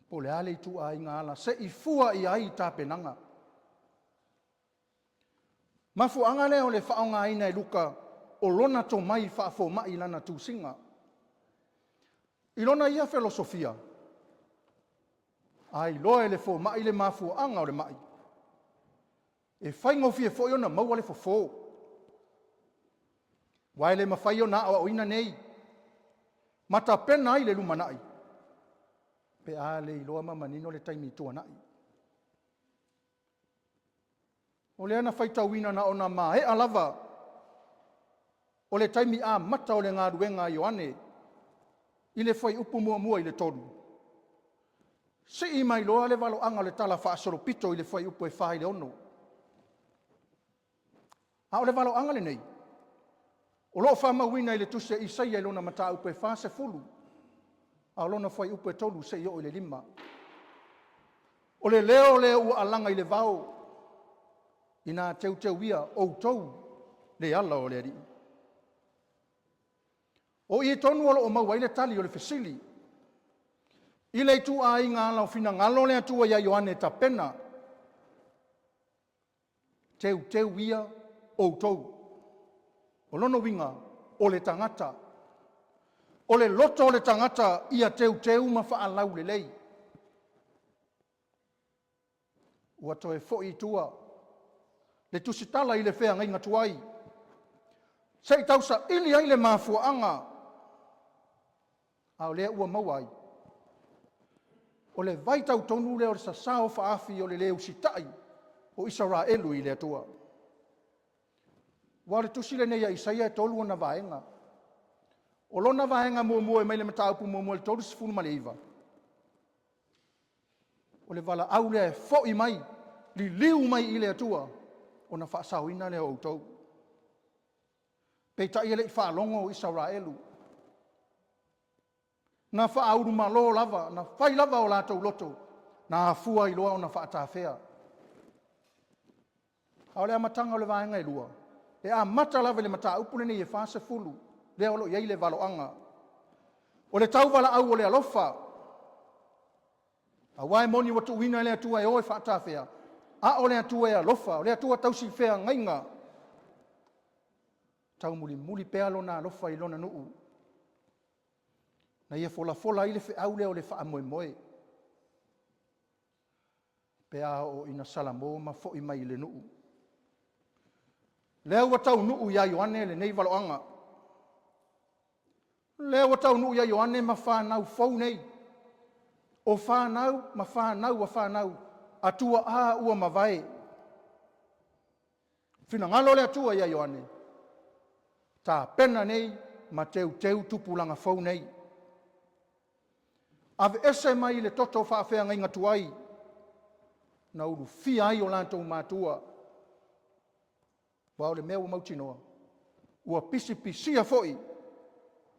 po o le a le ituaiga ala se i fua i ai tapenaga. Mafuaaga lea o le faaaogaina e Luka o lona tomai faafomai i lana tusiga. I lona ia felosofia, a iloa e le fomai le mafuaaga o le mai, e faigofie foi ona maua le fofo. Aua e le mafai ona aoaoina nei ma tapena ai le lumanai pe a le iloa ma manino le taimi tuanai. O lea na faitauina na ona maea lava o le taimi amata o le galuega a Ioane i le fuaiupu 1 i le 3, sii mai loa le valoaga o le Tala Faasolopito i le fuaiupu e 4 i le 6. A o le valoaga lenei, o lo o faamauina i le tusi a Isaia i lona mataupu e 40, a o lona fuaiupu e 3 seia oo i le 5. O le leo lea ua alaga i le vao, ina teuteuia outou le ala o le Alii. O i tonu o lo o maua ai le tali o le fesili i le ituaiga ala o finagalo le Atua ia Ioane e tapena, teuteu ia outou. O lona uiga, o le tagata, o le loto o le tagata ia teuteu ma faalaulelei. Ua toe foi i tua le tusitala i le feagaiga tuai, se i tausaili ai le mafuaaga, a o lea ua maua ai. O le vaitau tonu lea o le sasao faaafi o le le usitai o Isaraelu i le Atua. Aua o le tusi lenei a Isaia e tolu ona vaega. O lona vaega muamua mai le mataupu muamua i le 39, o le valaau lea e foi mai, liliu mai i le Atua, ona faasaoina lea o outou. Peitai e le i faalogo Isaraelu. Na faaulumalo lava, na fai lava o latou loto, na afua ai loa ona faatafea. A o le amataga o le vaega e lua, e amata lava i le mataupu lenei e 40, lea o lo o i ai le valoaga. O le tauvalaau o le alofa, aua e moni ua tuuina e le Atua e o e faatafea, a o le Atua e alofa, o le Atua tausi feagaiga. Taumulimuli pea lona alofa i lona nuu, na ia folafola ai le feau lea o le faamoemoe, pe a oo ina salamo ma foi mai i le nuu. Lea ua taunuu ia Ioane lenei valoaga, lea ua taunuu ia Ioane ma fanau fou nei, o fanau ma fanau a fanau a tuaa ua mavae. Finagalo o le Atua ia Ioane, tapena nei ma teuteu tupulaga fou nei. Aveese mai le toto faafeagaiga tuai na ulufia ai o latou matua, aua o le mea ua mautinoa, ua pisipisia foi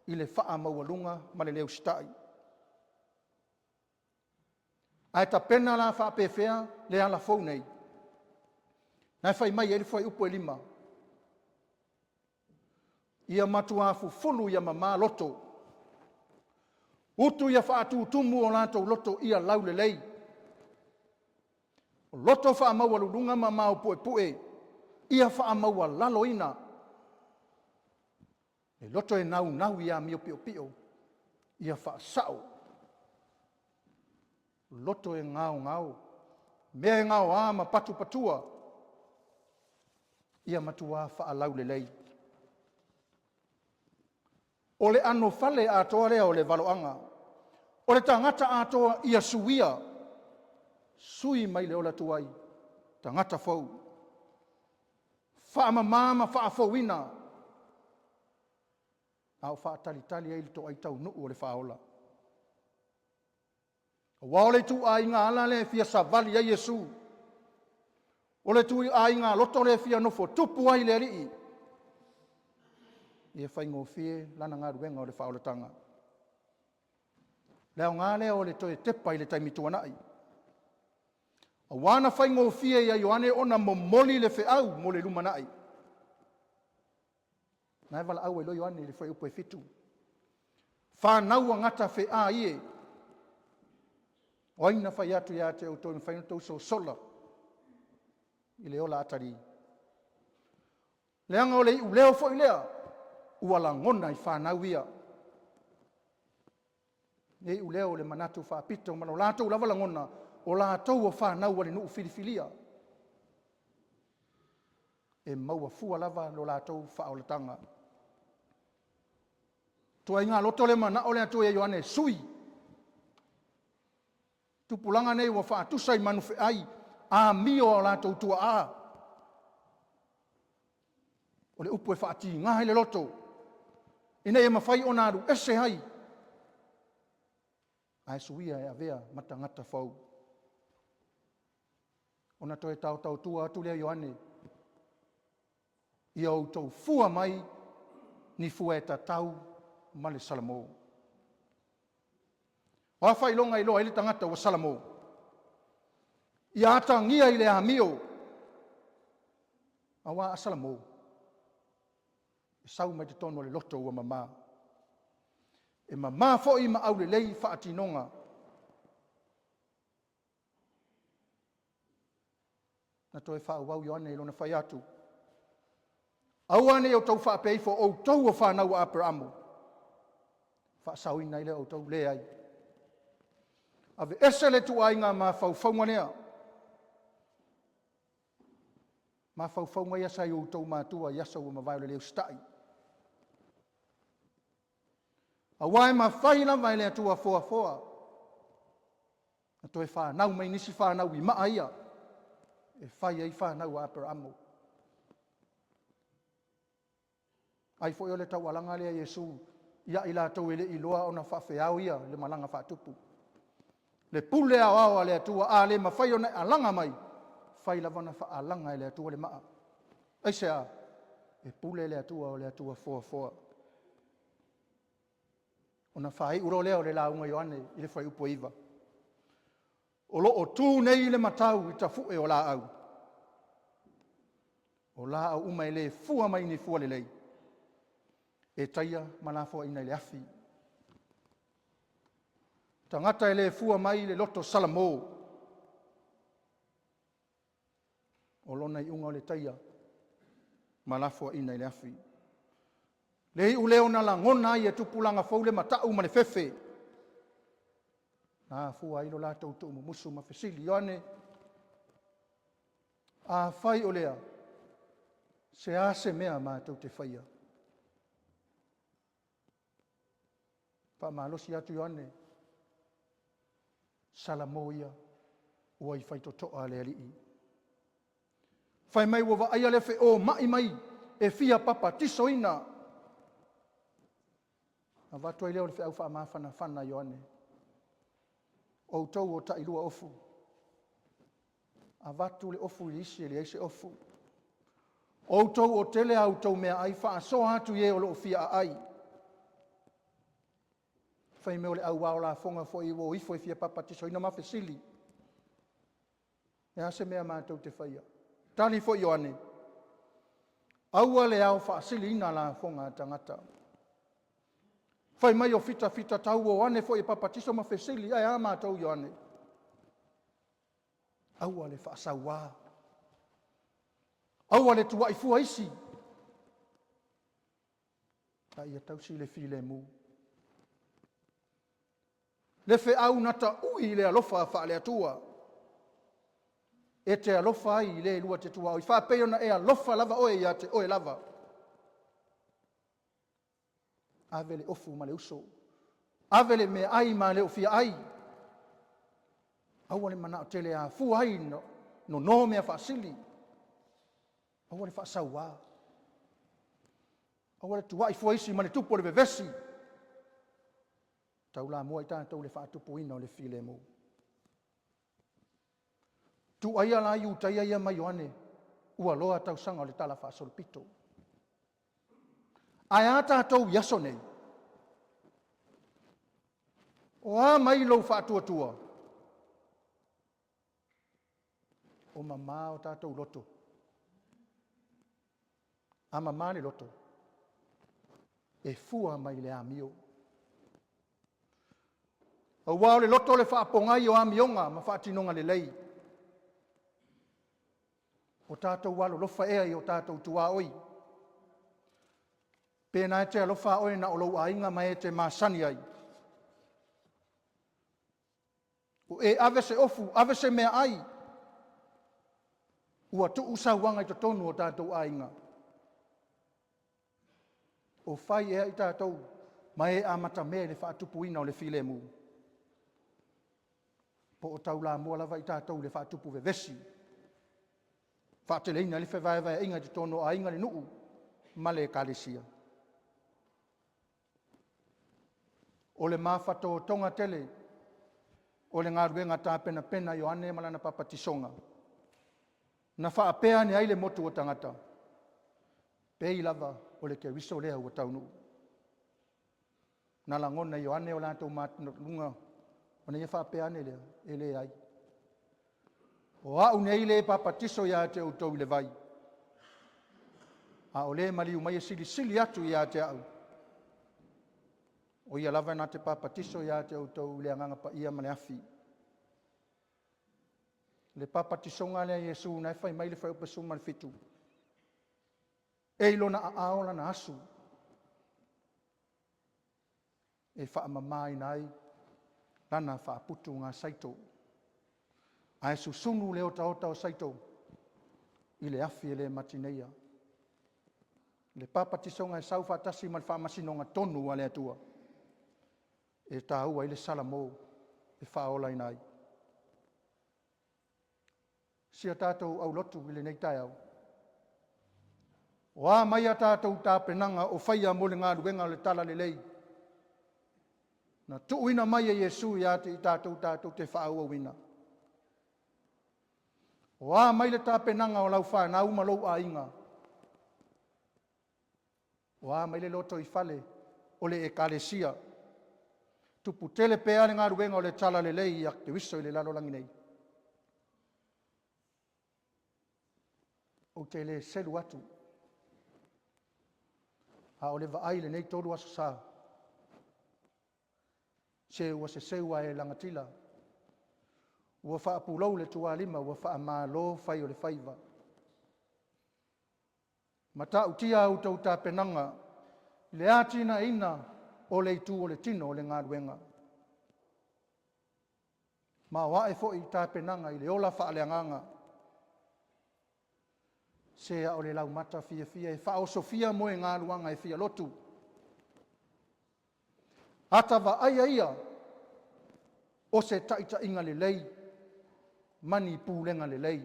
i le faamaualuga ma le le usitai. Ae tapena la faapefea le ala fou nei? Na e fai mai ai le fuaiupu e 5, ia matua fufulu ia mamā loto, utu ia faatutumu o latou loto ia laulelei, o loto faamaualuluga ma maopuepue ia faamaualaloina, e loto e naunau i amio piopio ia faasao, loto e gaogao, mea e gaoa ma patupatua, ia matua faalaulelei. O le anofale atoa lea o le valoaga. O le tagata atoa ia suia, sui mai le ola tuai, tagata fou, faamama ma faafouina, a o faatalitali ai le toai taunuu o le faaola. Aua o le ituaiga ala lea e fia savali ai Iesu, o le ituaiga loto lea e fia nofo tupu ai le Alii, ia faigofie lana galuega o le faaolataga. Le aoga lea o le toe tepa i le taimi tuanai, aua na faigofie ia Ioane ona momoli le feau mo le lumanai. Na e valaau ai loa Ioane i le fuaiupu e 7. Fanau a gata feā ie, o ai na fai atu ia te outou e mafai ona outou sosola i le ola atalii? Leaga o le iuleo foi lea ua lagona i fanau ia. Le iuleo o le manatu faapito ma lo latou lava lagona, o latou o fanau a le nuu filifilia. E maua fua lava lo latou faaolataga. Tuaiga loto le manao le Atua ia Ioane e sui. Tupulaga nei ua faatusa i manufeai, amio a latou tuaa. O le upu e faatiga ai le loto, ina ia mafai ona alu ese ai, ae suia e avea ma tagata fou. Ona toe taotaotua atu lea Ioane, ia outou fua mai ni fua e tatau ma le salamo. O a faailoga e iloa ai le tagata ua salamo? Ia atagia i le amio, aua a salamo, e sau mai totonu o le loto ua mama. E mama foi ma aulelei faatinoga. Na toe faaauau Ioane i lona fai atu, aua ne i outou faapea ifo o outou o fanau a Aperamo, faasaoina ai lea o outou. Leai. Aveese le ituaiga mafaufauga lea, mafaufauga ia sa i outou matua i aso ua mavae o le le usitai. Aua e mafai lava e le Atua foafoa na toe fanau mai nisi fanau i maa ia e fai ai fanau a Aperamo. Ai foi o le taualaga lea Iesu ia i latou e le i iloa ona faafeao ia le malaga faatupu. Le pule aoao a le Atua, a le mafai ona e alaga mai, fai lava ona faalaga e le Atua le maa. Aisea? E pule le Atua, o le Atua foafoa. Ona faaiu loa lea o le lauga a Ioane i le fuaiupu e 9. O lo o tu nei le matau i tafue o laau. O laau uma e le fua mai ni fua lelei, e taia ma lafoaiina i le afi. Tagata e le fua mai le loto salamo, o lona iuga o le taia ma lafoaiina i le afi. Le iu lea ona lagona ai e tupulaga fou le mata'u ma le fefe, na afua ai lo latou tuumumusu ma fesili, Ioane, afai o lea, se a se mea matou te faia? Faamalosi atu Ioane, Salamo ia ua i faitotoa le Alii. Fai mai ua vaaia le feoma'i mai e fia papatisoina. Avatu ai lea o le feau faamafanafana a Ioane, outou o tailua ofu, avatu le ofu i isi e leai se ofu. Outou o tele a outou meaai, faasoa atu i e o lo o fia aai. Fai mai o le au ao lafoga foi ua o ifo e fia papatisoina ma fesili, e a se mea matou te faia? Tali foi Ioane, aua le ao faasiliina lafoga a tagata. Fai mai o fitafita tau o ane foi e papatiso ma fesili, ae a matou Ioane? Aua le faasauā, aua le tuai fua isi, a ia tausi le filemu. Le feau na taui i le alofa faale-Atua, e te alofa ai i le lua te tuaoi, faapei ona e alofa lava oe ia te oe lava. Ave le ofu ma le uso, ave le meaai ma le o fia ai, aua le manao tele e afua ai nono mea faasili, aua le faasauā, aua le tuai fua isi ma le tupu o le vevesi, taulamua i tatou le faatupuina o le filemu. Tuaia la Iutaia ia ma Ioane, ua loa tausaga o le Tala Faasolopito. Ae a tatou i aso nei? O a mai lou faatuatua? O mamā o tatou loto. A mamā le loto, e fua mai le amio. Aua o le loto le faapogai o amioga ma faatinoga lelei. O tatou alolofa ea i o tatou tuaoi. Pe na e te alofa oe na o lou aiga ma e te masani ai. O e ave se ofu, ave se meaai, ua tuu sauaga i totonu o tatou aiga. O fai ea i tatou ma e amatamea i le faatupuina o le filemu? Po o taulamua lava i tatou i le faatupu vevesi, faateleina ai le fevaevaeaiga i totonu o aiga, le nuu ma le ekalesia. O le mafatotoga tele o le galuega tapenapena a Ioane ma lana papatisoga, na faapea ane ai le motu o tagata, pei lava o le Keriso lea ua taunuu. Na lagona e Ioane o latou luga, ona ia faapea ane lea, e leai. O au nei le papatiso ia te outou i le vai, a o le maliu mai e silisili atu ia te au, o ia lava na te papatiso ia te outou i le Agaga Paia ma le afi. Le papatisoga lea a Iesu na e fai mai le Fuaiupu 17, e i lona aao lana asu e faamamaina ai lana faaputugasaito, ae susunu le otaota o saito i le afi e le matineia. Le papatisoga e sau faatasi ma le faamasinoga tonu a le Atua, e taua ai le salamo e faaolaina ai. Si a tatou aulotu i lenei taeao, o a mai a tatou tapenaga o faia mo le galuega o le talalelei, na tuuina mai e Iesu ia te i tatou tatou te faaauauina. O a mai le tapenaga o lau fanau ma lou aiga, o a mai le lotoifale o le ekalesia, tupu tele pea le galuega o le talalelei ia Keriso i le lalolagi nei. Ou te le selu atu, a o le vaai i lenei 3 aso sa, se ua seseu ae lagatila, ua faapulou le tualima, ua faamalo fai o le faiva. Matautia a outou tapenaga I le atinaeina o le itu o le tino o le galuega. Ma o ae foi tapenaga i le ola faaleagaga. Se a o le laumata fiafia e faaosofia moegaluaga e fia lotu. Ata vaaia ia o se taitaiga lelei ma ni pulega lelei.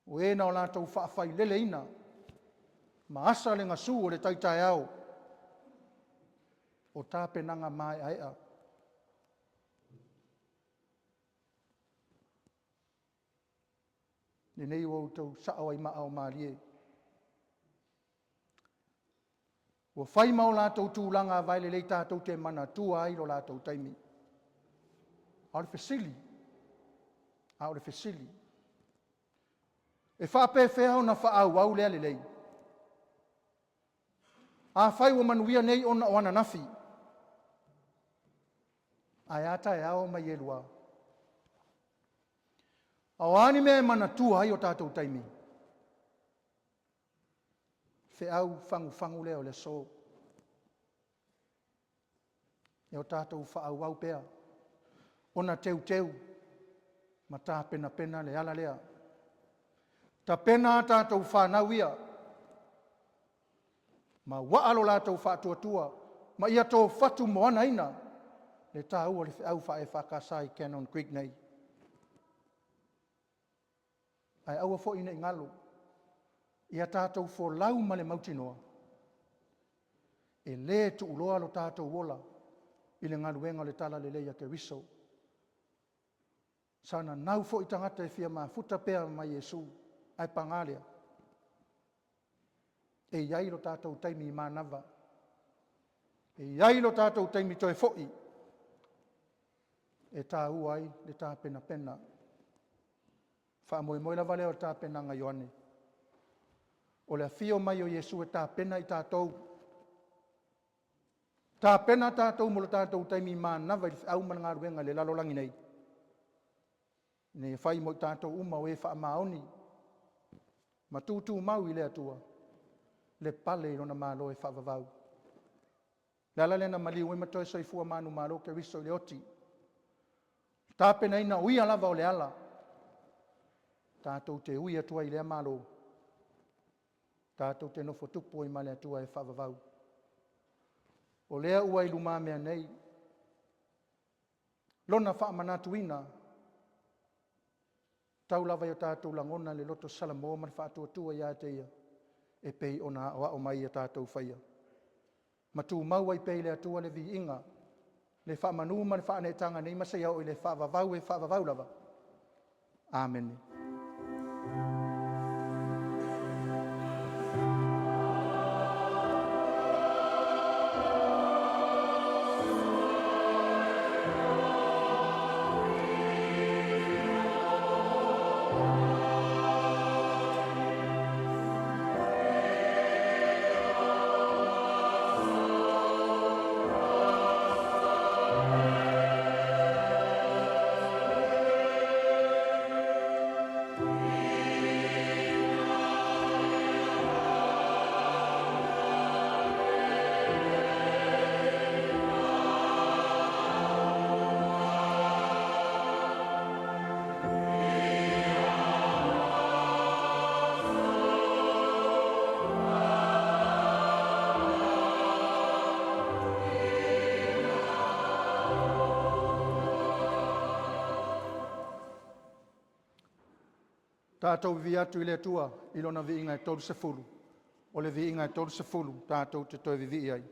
O e na o latou faafaileleina ma asa le gasu o le tai taeao o tapenaga maeaea. Lenei ua outou sao ai ma aao malie. Ua fai ma o latou tulaga vaelelei tatou te manatua ai lo latou taimi. A o le fesili, a o le fesili, e faapefea ona faaauau lea lelei? Afai ua manuia nei ona o ananafi, ae a taeao ma ielua? A o a ni mea e manatua ai o tatou taimi? Feau fagufagu lea o le aso. Ia o tatou faaauau pea ona teuteu ma tapenapena le ala lea. Tapena a tatou fanau ia, ma uaa lo latou faatuatua, ma ia tofu moanaina le taua o le feau faale-EFKS i Canon Creek nei. Ae aua foi ne i galo, ia tatou folau ma le mautinoa, e le tuuloa lo tatou ola i le galuega o le Talalelei a Keriso. Sa nanau foi tagata e fia mafuta pea ma Iesu, ae paga lea, e i ai lo tatou taimi manava, e i ai lo tatou taimi toe foi e taua ai le tapenapena. Faamoemoe lava lea o le tapenaga a Ioane, o le afio mai o Iesu e tapena i tatou, tapena tatou mo le tatou taimi manava i le feau ma le galuega i le lalolagi nei, ina ia fai mo i tatou uma o e faamaoni ma tutumau i le Atua le pale i lona Malo e faavavau. Le ala lea na maliu ai ma toe soifua manumalo Keriso i le oti, tapenaina o ia lava o le ala tatou te ui atu ai i lea Malo, tatou te nofo tupu ai ma le Atua e faavavau. O lea ua i lumamea nei lona faamanatuina tau lava i o tatou lagona le loto salamo ma le faatuatua ia te ia, e pei ona aoao mai ia tatou faia. Ma tumau ai pea i le Atua le viiga, le faamanu ma le faaneetaga nei ma seia oo i le faavavau e faavavau lava. Amene. Tatou vivii atu i le Atua i lona viiga e 30, o le viiga e 30 tatou te toe vivii ai.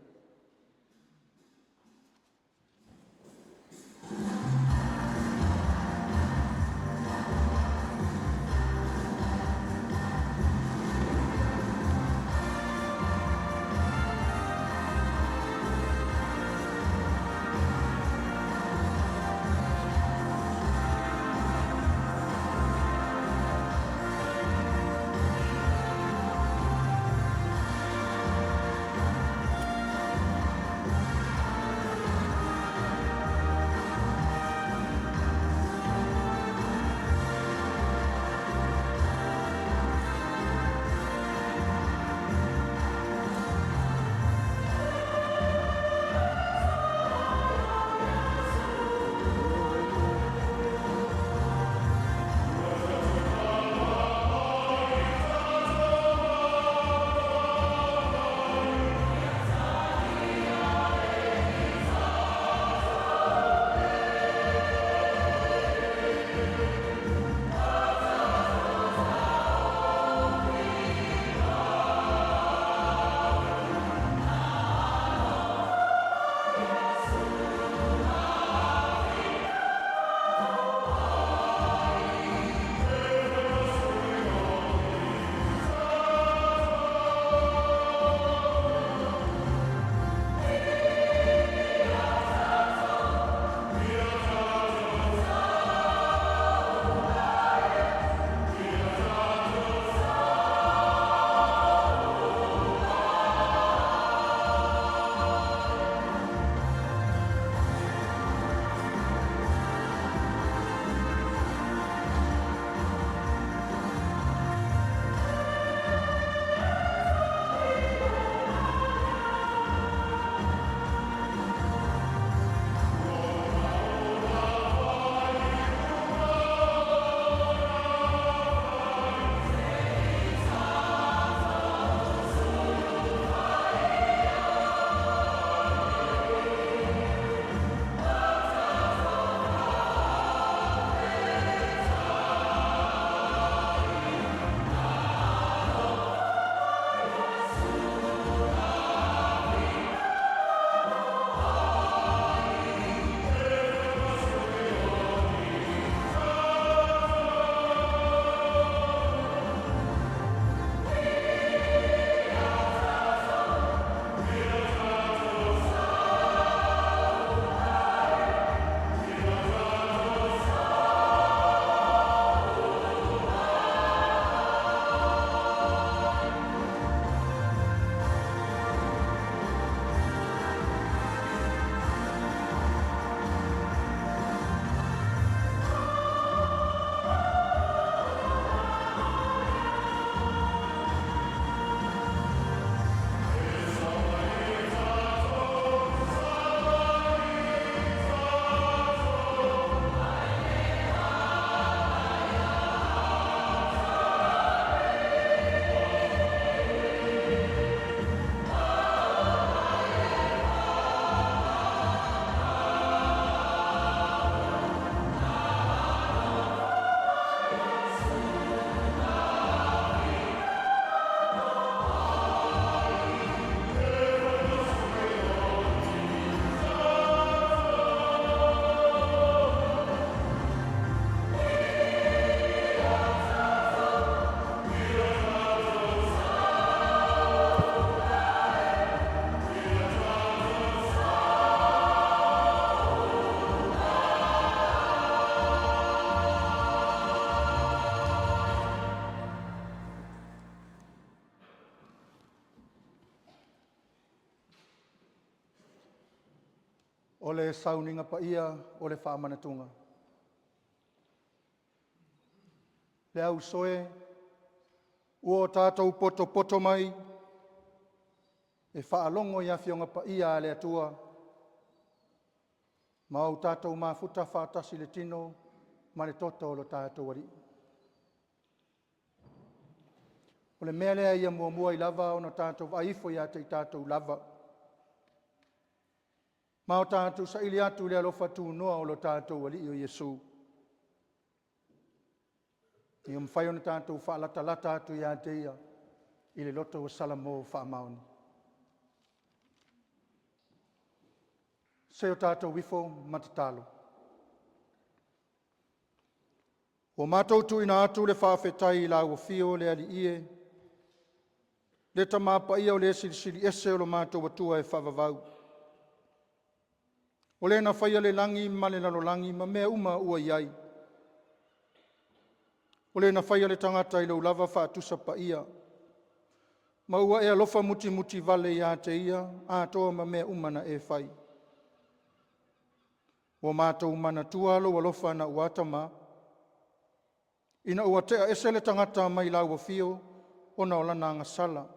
O le sauniga paia o le faamanatuga. Le auso e, ua o tatou potopoto mai e faalogo i Afioga Paia a le Atua, ma o tatou mafuta faatasi i le tino ma le toto o lo tatou Alii. O le mea lea ia muamua ai lava ona tatou vaai ifo ia te i tatou lava, ma o tatou saili atu i le alofa tunoa o lo tatou Alii o Iesu. Ia mafai ona tatou faalatalata atu ia te Ia i le loto ua salamo faamaoni. Se o tatou ifo ma tatalo. Ua matou tuuina atu le faafetai i lau afio le Alii e, le Tama Paia o le Silisili Ese o lo matou Atua e faavavau, o le na faia le lagi ma le lalolagi ma mea uma ua i ai, o le na faia le tagata i lou lava faatusa paia, ma ua e alofa mutimuti vale ia te ia atoa ma mea uma na e fai. Ua matou manatua lou alofa ina ua ma, ina ua tea ese le tagata mai lau afio ona o lana agasala,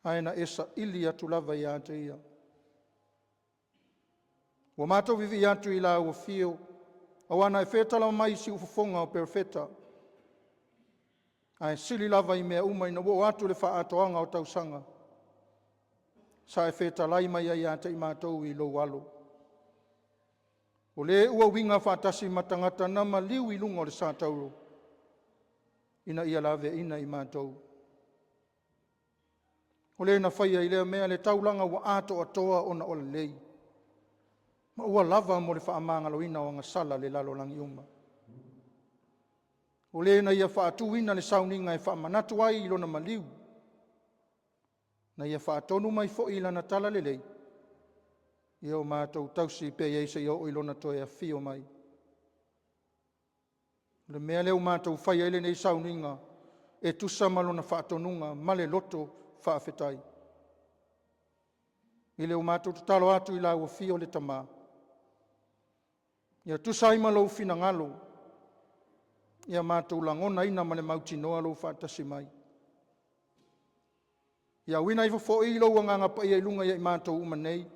ae na e saili atu lava ia te ia. Ua matou vivii atu i lau afio, auā na e fetala mai i siufofoga o perofeta, ae sili lava i mea uma ina ua oo atu le faaatoaga o tausaga, sa e fetalai mai ai ia te i matou i lou alo. O le ua uiga faatasi ma tagata na maliu i luga o le satauro, ina ia laveaina i matou. O le na faia i lea mea le taulaga ua atoatoa ona o lelei, ma ua lava mo le faamagaloina o agasala a le lalolagi uma. O le na ia faatuina le sauniga e faamanatu ai i lona maliu, na ia faatonu mai foi i lana talalelei, ia o matou tausi pea i ai seia oo i lona toe afio mai. O le mea lea ua matou faia ai lenei sauniga e tusa ma lona faatonuga ma le loto faafetai. I le ua matou tatalo atu i lau afio le Tama, ia tusa ai ma lou finagalo, ia matou lagonaina ma le mautinoa lou faatasi mai. Ia auina ifo foi lou agaga paia i luga ia i matou uma nei,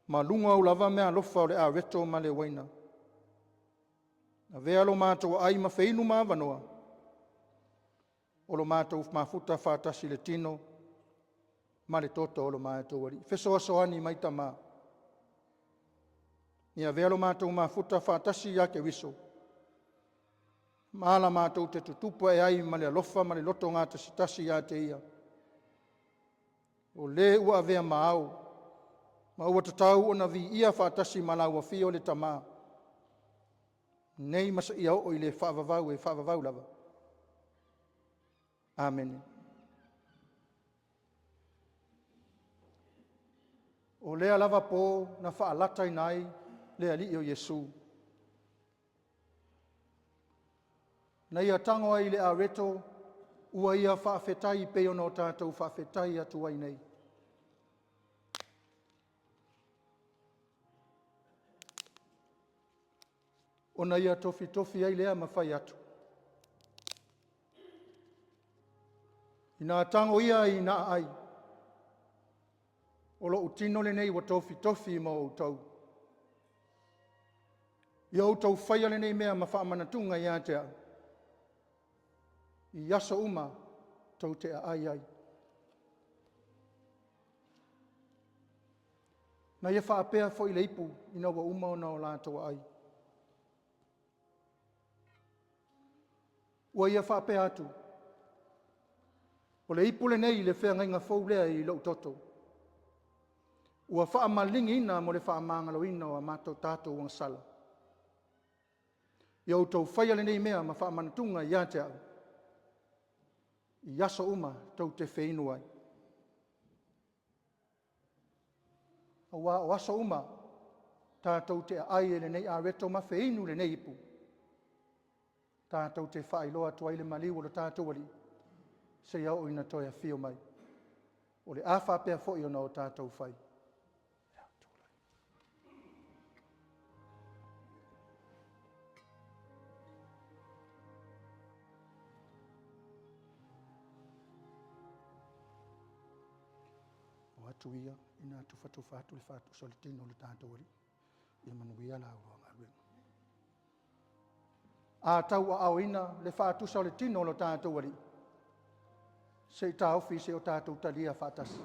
ma luga o au lava meaalofa o le areto ma le uaina. Avea lo matou aai ma feinu ma avanoa, o lo matou mafuta faatasi i le tino ma le toto o lo matou Alii. Fesoasoani mai Tama, ia avea lo matou mafuta faatasi ia Keriso, ma ala matou te tutupu ae ai ma le alofa ma le loto gatasitasi ia te Ia, o le ua avea ma ao, ma ua tatau ona viia faatasi ma lau afio le Tama, nei ma seia oo i le faavavau e faavavau lava. Amene. O lea lava po na faalataina ai le Alii o Iesu, na ia tago ai i le areto ua ia faafetai pei ona o tatou faafetai atu ai nei. Ona ia tofitofi ai lea ma fai atu, ina tago ia ina aai, o lou tino lenei ua tofitofi mo outou. Ia outou faia lenei mea ma faamanatuga ia te au, i aso uma tou te aai ai. Na ia faapea foi le ipu ina ua uma ona o latou aai. Ua ia faapea atu, o le ipu lenei i le feagaiga fou lea i lou toto, ua faamaligiina mo le faamagaloina o a matou tatou agasala. Ia outou faia lenei mea ma faamanatuga ia te au, i aso uma tou te feinu ai. Auā o aso uma tatou te aai ai i lenei areto ma feinu lenei ipu, tatou te faailoa atu ai le maliu o le tatou Alii, seia oo ina toe afio mai. O le a faapea foi ona o tatou fai. atu ia ina tufatufa atu le faatusa o le tino o le tatou Alii. Ia manuia la oulua galuega. A tauaaoina le faatusa o le tino o lo tatou Alii, se i taofi se i o tatou talia faatasi.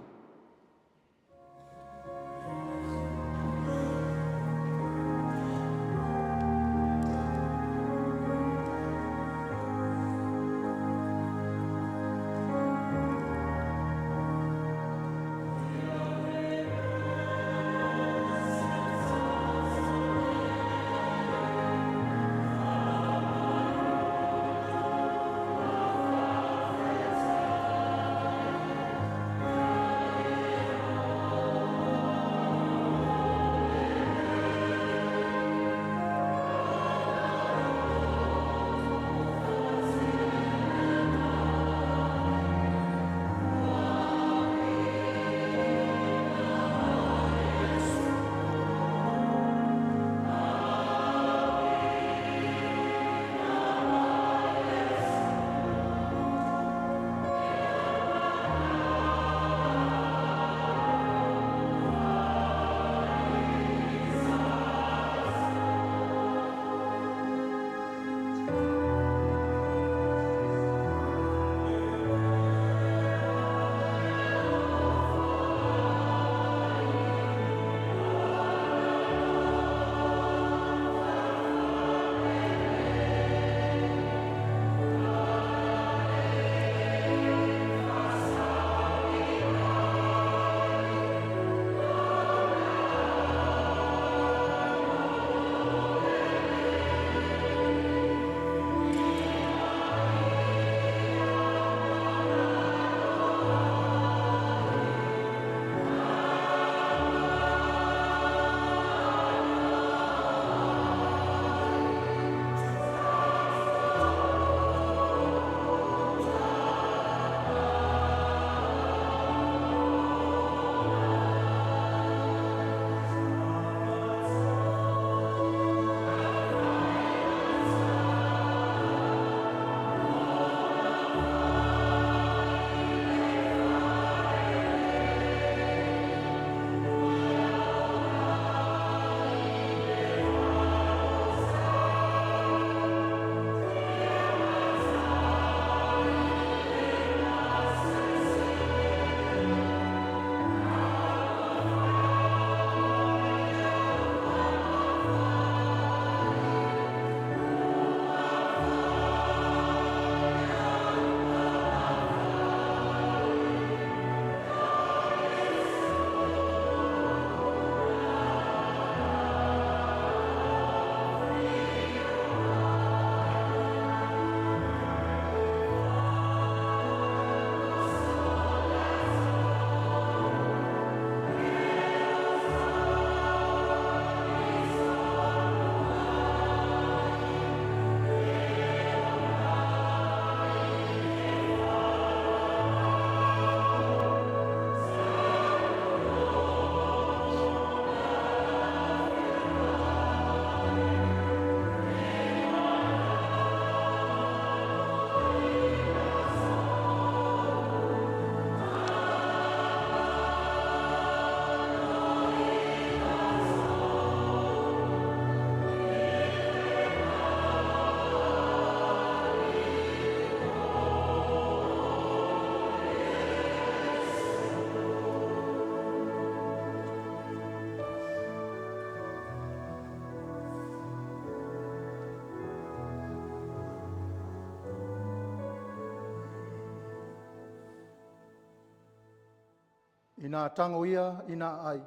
Ina tago ia ina aai,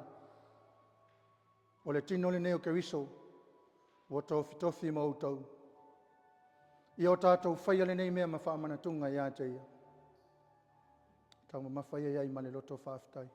o le tino lenei o Keriso ua tofitofi mo outou. Ia o tatou faia lenei mea ma faamanatuga ia te ia. Taumamafa ia ai ma le loto faafetai.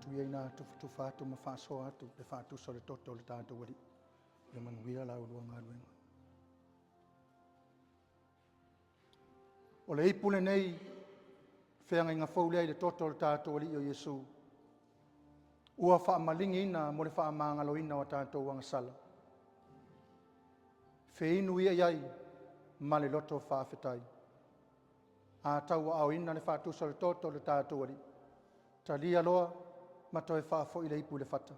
atu ia ina tufatufa atu ma faasoa atu le faatusa o le toto o le tatou Alii. Ia manuia la ulua galuega. O le ipu lenei, feagaiga fou lea i le toto o le tatou Alii o Iesu, ua faamaligiina mo le faamagaloina o a tatou agasala. Feinu ia i ai ma le loto faafetai. A tauaaoina le faatusa o le toto o le tatou Alii, talia loa ma toe faafoi le ipu i le fata.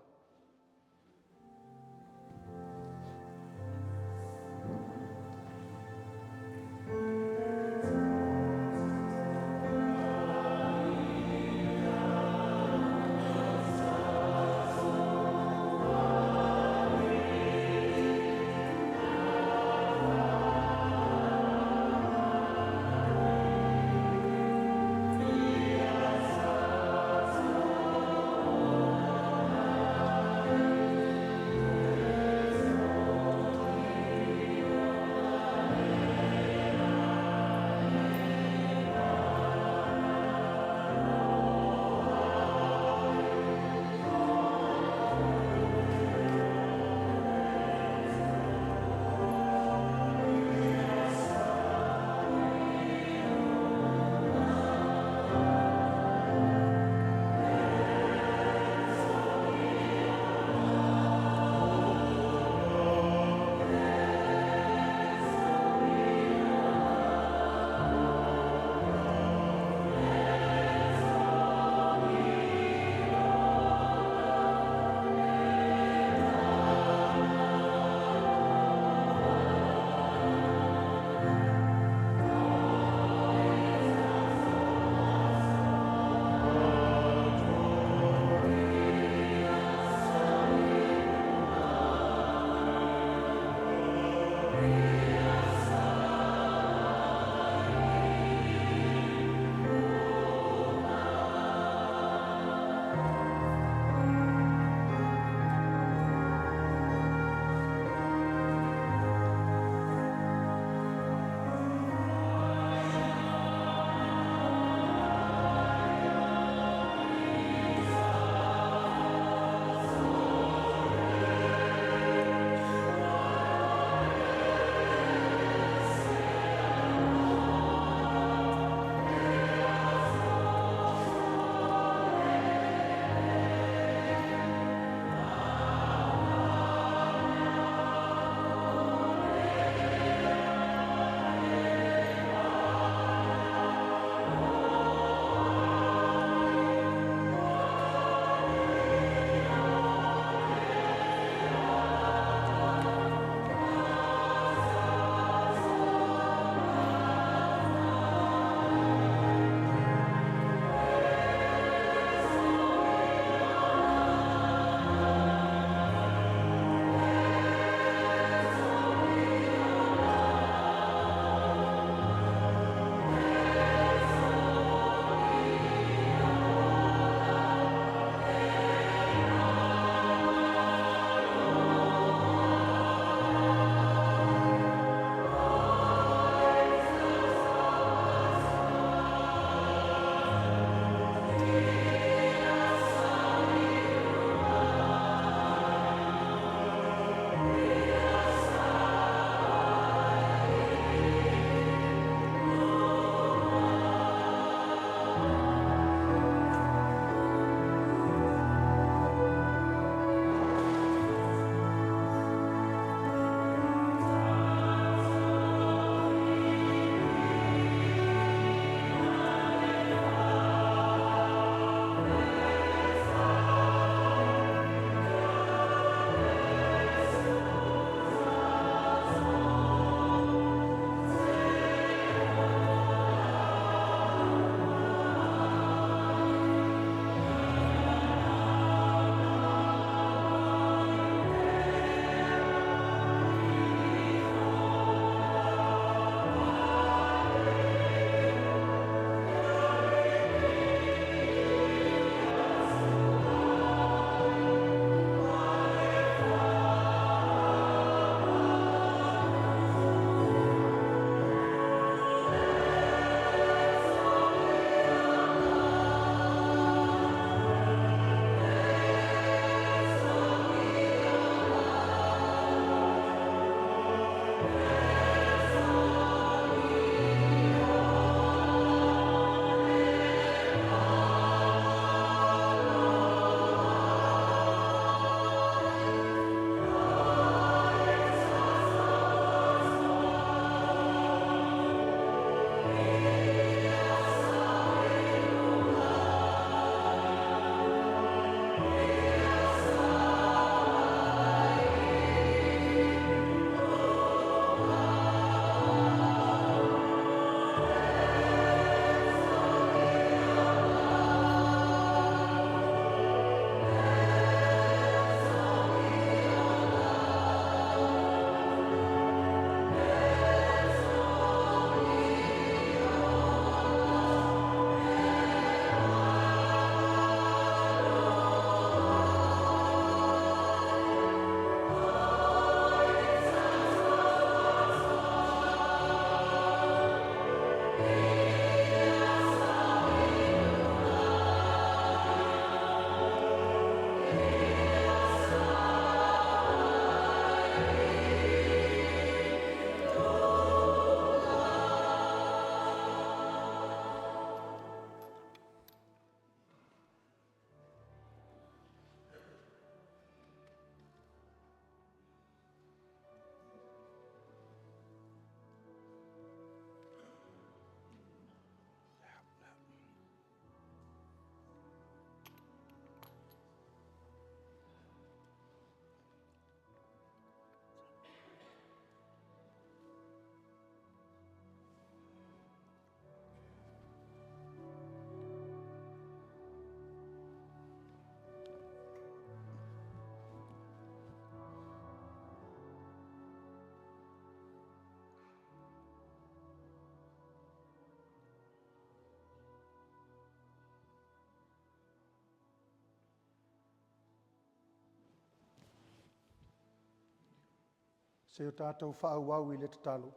Se i o tatou faaauau i le tatalo.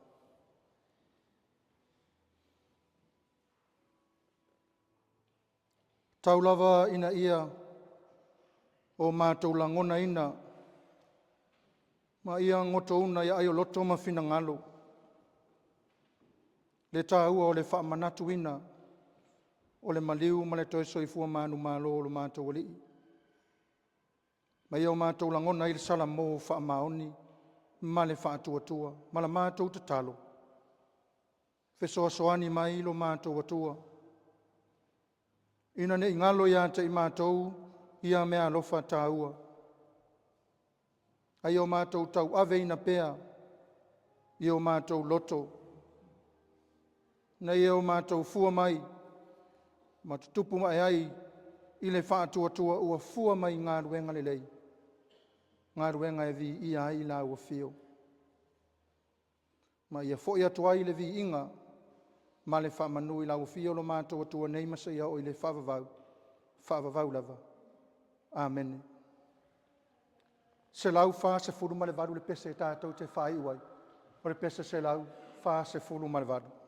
Tau lava ina ia o matou lagonaina ma ia gotouna i aai o loto ma finagalo le taua o le faamanatuina o le maliu ma le toe soifua manumalo o lo matou Alii, ma ia o matou lagona ai le salamo faamaoni ma le faatuatua, ma la matou tatalo, fesoasoani mai lo matou Atua, ina ne i galo ia te i matou ia meaalofa taua, a ia o matou tauaveina pea i o matou loto, ina ia o matou fua mai ma tutupu ae ai i le faatuatua ua fua mai i galuega lelei, galuega e viia ai lau afio, ma ia foi atu ai le viiga ma le faamanu i lau afio lo matou Atua nei ma seia oo i le faavavau, faavavau lava. Amene. 148 le pese tatou te faaiu ai, o le pese 148.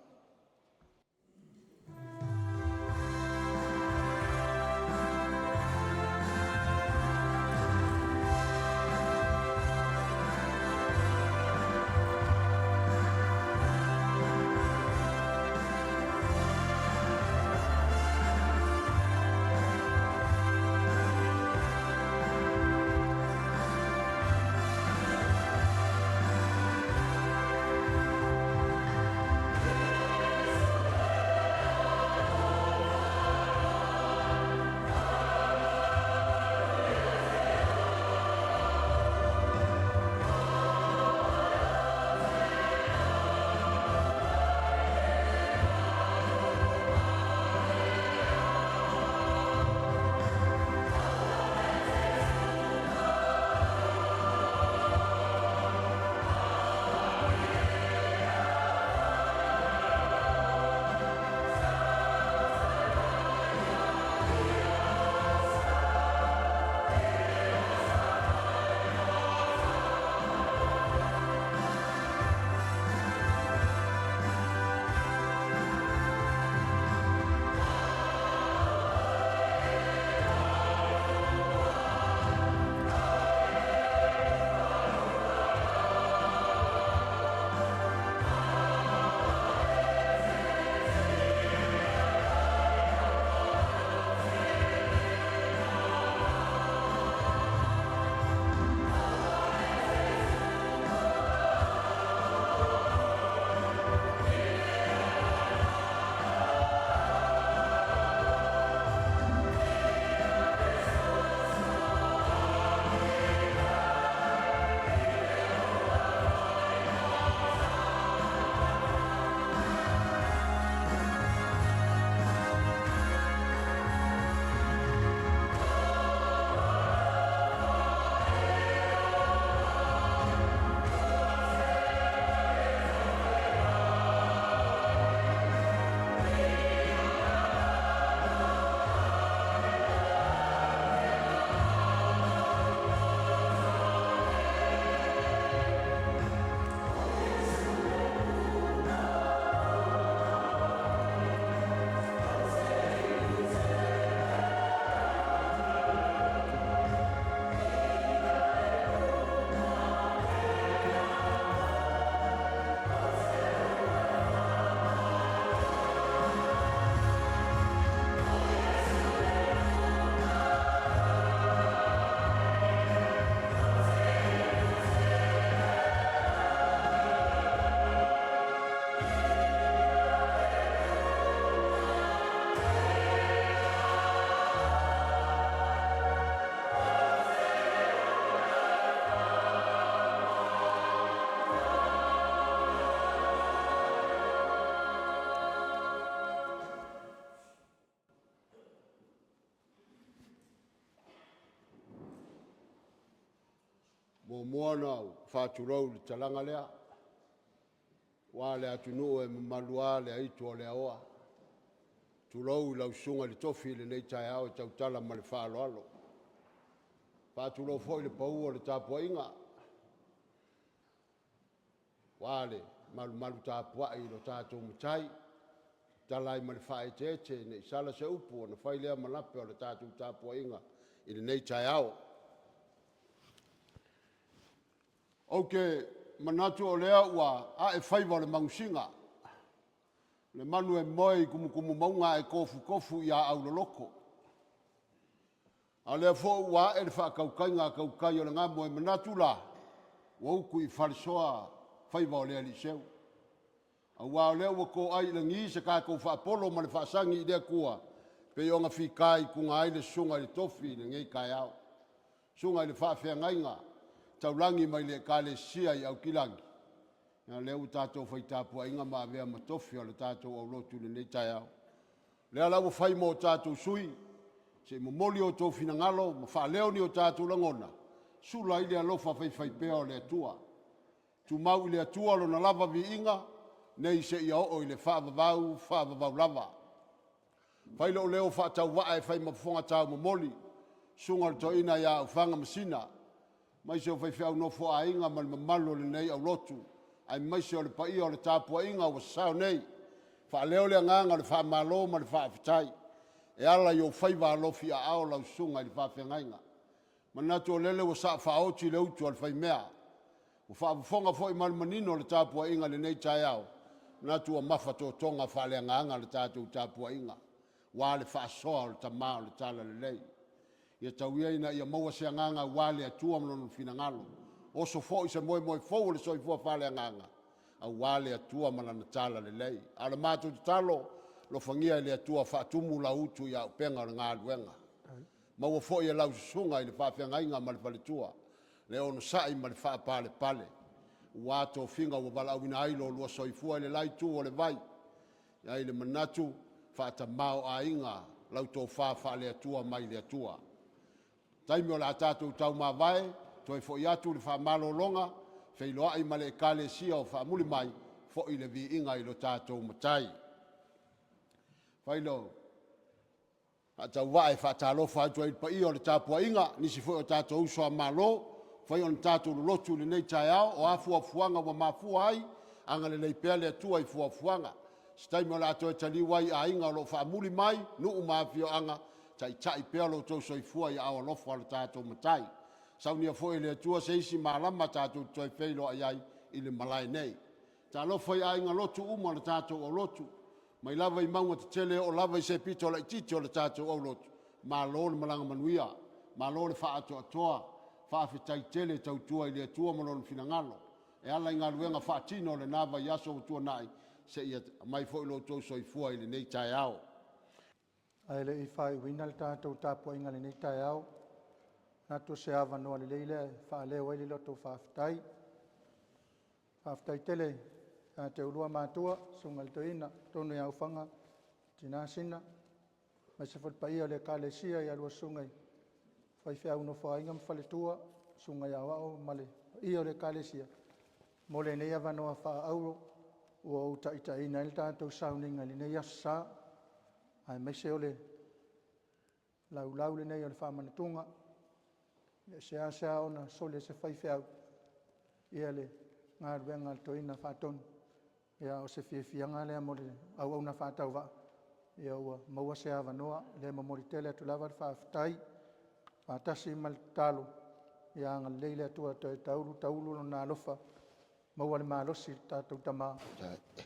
Muamua ona ou faatulou i le talaga lea, aua le atunuu e mamalu lava le aitu o le aoa. Tulou i lau susuga i le tofi i lenei taeao e tautala ma le faaaloalo. E faatulou foi i le pau o le tapuaiga Ua le malumalu tapuai i lo tatou Matai, tala ai ma le faaeteete ne i sala se upu ona fai lea ma lape o le tatou tapuaiga i lenei taeao. Ou te manatu o lea ua ae faiva o le manusina, le manu e moe i tumutumu mauga ae tofutofu i aau loloto. A o lea foi ua ae le faatautaiga a tautai o le gamo e manatu la, ua utu i falesoa faiva o le alii seu. Aua o lea ua toai i lagi se tatou faapolo ma le faasagi i le Atua pei ona fitaituga ai le susuga i le tofi i lenei taeao. Susuga i le faafeagaiga taulagi mai le Ekalesia i Aukilagi, ia o lea ua tatou fai tapuaiga ma avea ma tofi o le tatou aulotu i lenei taeao. O lea la ua fai mo tatou sui, se i momoli outou finagalo ma faaleo ni o tatou lagona, sula ai le alofa faifaipea o le Atua. Tumau i le Atua lona lava viiga nei seia oo i le faavavau, faavavau lava. Fai lou leo faatauvaa e fai ma fofoga taumomoli, susuga i le toeaina ia Aofaga Masina aemaise o faifeau nofoaaiga ma le mamalu o lenei aulotu, aemaise o le paia o le tapuaiga ua sasao nei. Faaleo le agaga o le faamalo ma le faafetai e ala i ou faiva alofiaao lau susuga i le faafeagaiga. Manatu o lele ua saga faaoti le utu a le faimea, ua faafofoga foi ma le manino le tapuaiga i lenei taeao, manatu ua mafatotoga faaleagaga le tatou tapuaiga aua le faasoa o le tama o le talalelei. Ia tau ia ina ia maua se agaga aua le Atua ma lona finagalo, oso foi se moemoe fou o le soifua faaleagaga aua le Atua ma lana talalelei. A o le matou tatalo, alofagia e le Atua faatumu lau utu i auupega o le galuega, maua foi e lau susuga i le faafeagaiga ma le faletua le onosai ma le faapalepale aua tofiga ua valaauina ai lo oulua soifua i le la itu o le vai. E i ai le manatu faatama o aiga lau tofa faale-Atua mai le Atua. O le taimi o le a tatou taumavae, toe foi atu le faamalologa, feiloai ma le Ekalesia o faamuli mai, foi le viiga i lo tatou Matai. Fai lau faatauvaa e faatalofa atu ai i le paia o le tapuaiga, nisi foi o tatou uso a Malo ua mafai ona tatou lolotu i lenei taeao. O a fuafuaga ua mafua ai, agalelei pea le Atua i fuafuaga. Se taimi o le a toe taliu ai i aiga o lo o faamuli mai, nuu ma afioaga, taitai pea lo outou soifua i aao alofa o le tatou Matai. Saunia foi e le Atua se isi malama tatou te toe feiloai ai i le malae nei. Talofa i aiga lotu uma o le tatou aulotu, mai lava i mauga tetele e oo lava i se pito laitiiti o le tatou aulotu, malo le malaga manuia, malo le faatoatoa, faafetai tele tautua i le Atua ma Lona finagalo e ala i galuega faatino i lena vaiaso ua tuanai seia aumai foi lo outou soifua i lenei taeao. Ae le i faaiuina le tatou tapuaiga i lenei taeao, manatu o se avanoa lelei lea e faaleo ai le loto faafetai. Faafetai tele ia te oulua matua, susuga i le toeaina Tony Aufaga, tina Sina, aemaise foi le paia o le ekalesia i a oulua susuga i faifeau nofoaaiga ma faletua, susuga ia Aoao ma le paia o le ekalesia mo lenei avanoa faaauro ua ou taitaiina ai le tatou sauniga i lenei Aso Sa, aemaise o le laulau lenei o le faamanatuga. E seasea ona soli e se faifeau ia le galuega a le toeaina faatonu. Ia a o se fiafiaga lea mo le auauna faatauvaa ia ua maua se avanoa. O lea e momoli tele atu lava le faafetai faatasi ma le tatalo ia agalelei le Atua toe taulu taulu lona alofa maua le malosi i le tatou tama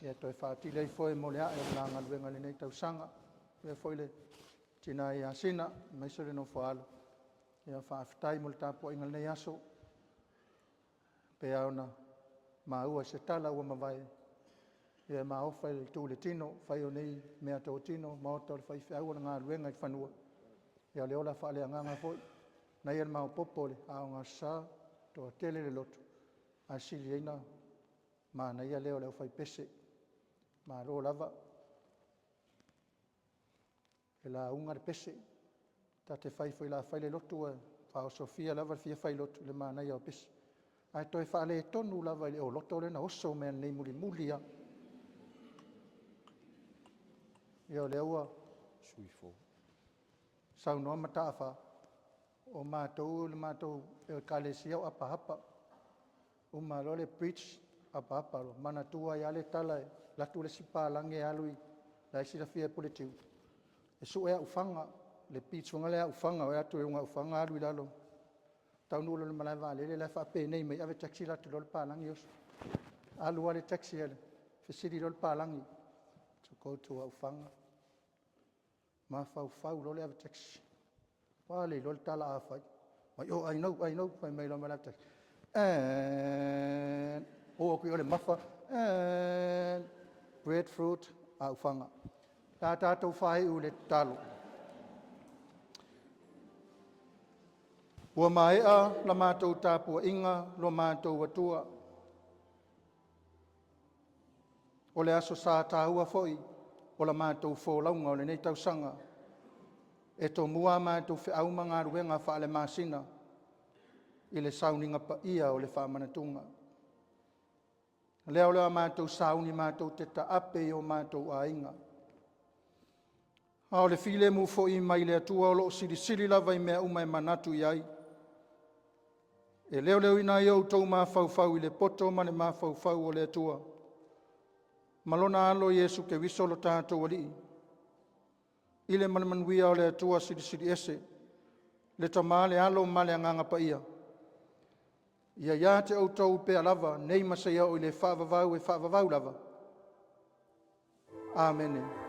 e toe faatili ai foe mo le ae o le la galuega i lenei tausaga. Faapea foi le tina ia Sina aemaise le nofo a alo. Ia faafetai mo le tapuaiga i lenei aso. E pei lava ona maua i se tala ua mavae, ia e maofa i le itu o le tino, fai o nei meatotino maota o le faifeau o le galuega i fanua, ia o le ola faaleagaga foi. Manaia le maopoopo o le Aoga Aso Sa, toatele le lotu ae sili ai ona manaia leo o le aufaipese. Malo lava. E lauga le pese. Ta te fai foi o le a fai le lotu ae faaosofia lava le fia failotu i le manaia o pese. Ae toe faaletonu lava i le oloto lea na oso mai nei mulimuli lava. Ia o lea ua saunoa Mataafa, o matou o le matou ekalesia o Apahapa. Uma loa le preach Apaapa loa, manatua ai lava le tala e alu atu le isi palagi e alu i, la e silafia e Puletiu, e sue aufaga, le beach foi lea Aufaga, e o atu i luga o Aufaga alu i lalo, taunuu loa i le malae vaalele la e faapenei mai, ave taxi alu atu loa le palagi oso. Alu lava le taxi, fesili loa le palagi, to go to Aufaga. Mafaufau loa le ave taxi, ua le iloa le tala a fai. Fai mai, oh I know, I know. Fai mai loa ma le ave taxi, oo atu i o i le Mafa, breadfruit, Aufaga. O le a tatou faaiu i le tatalo. Ua maea la matou tapuaiga lo matou Atua, o le aso sa taua foi o la matou folauga o lenei tausaga, e tomua a matou feau ma galuega faalemasina i le sauniga paia o le faamanatuga. Lea o le a matou sauni matou te taape i o matou aiga, a o le filemu foi mai le Atua o lo o silisili lava i mea uma e manatu i ai, e leoleoina ai outou mafaufau i le poto ma le mafaufau o le Atua, ma lona Alo Iesu Keriso lo tatou Alii, i le ma le manuia o le Atua Silisili Ese, le Tama le Alo ma le Agaga Paia, ia ia te outou pea lava, nei ma seia oo i le faavavau e faavavau lava. Amene.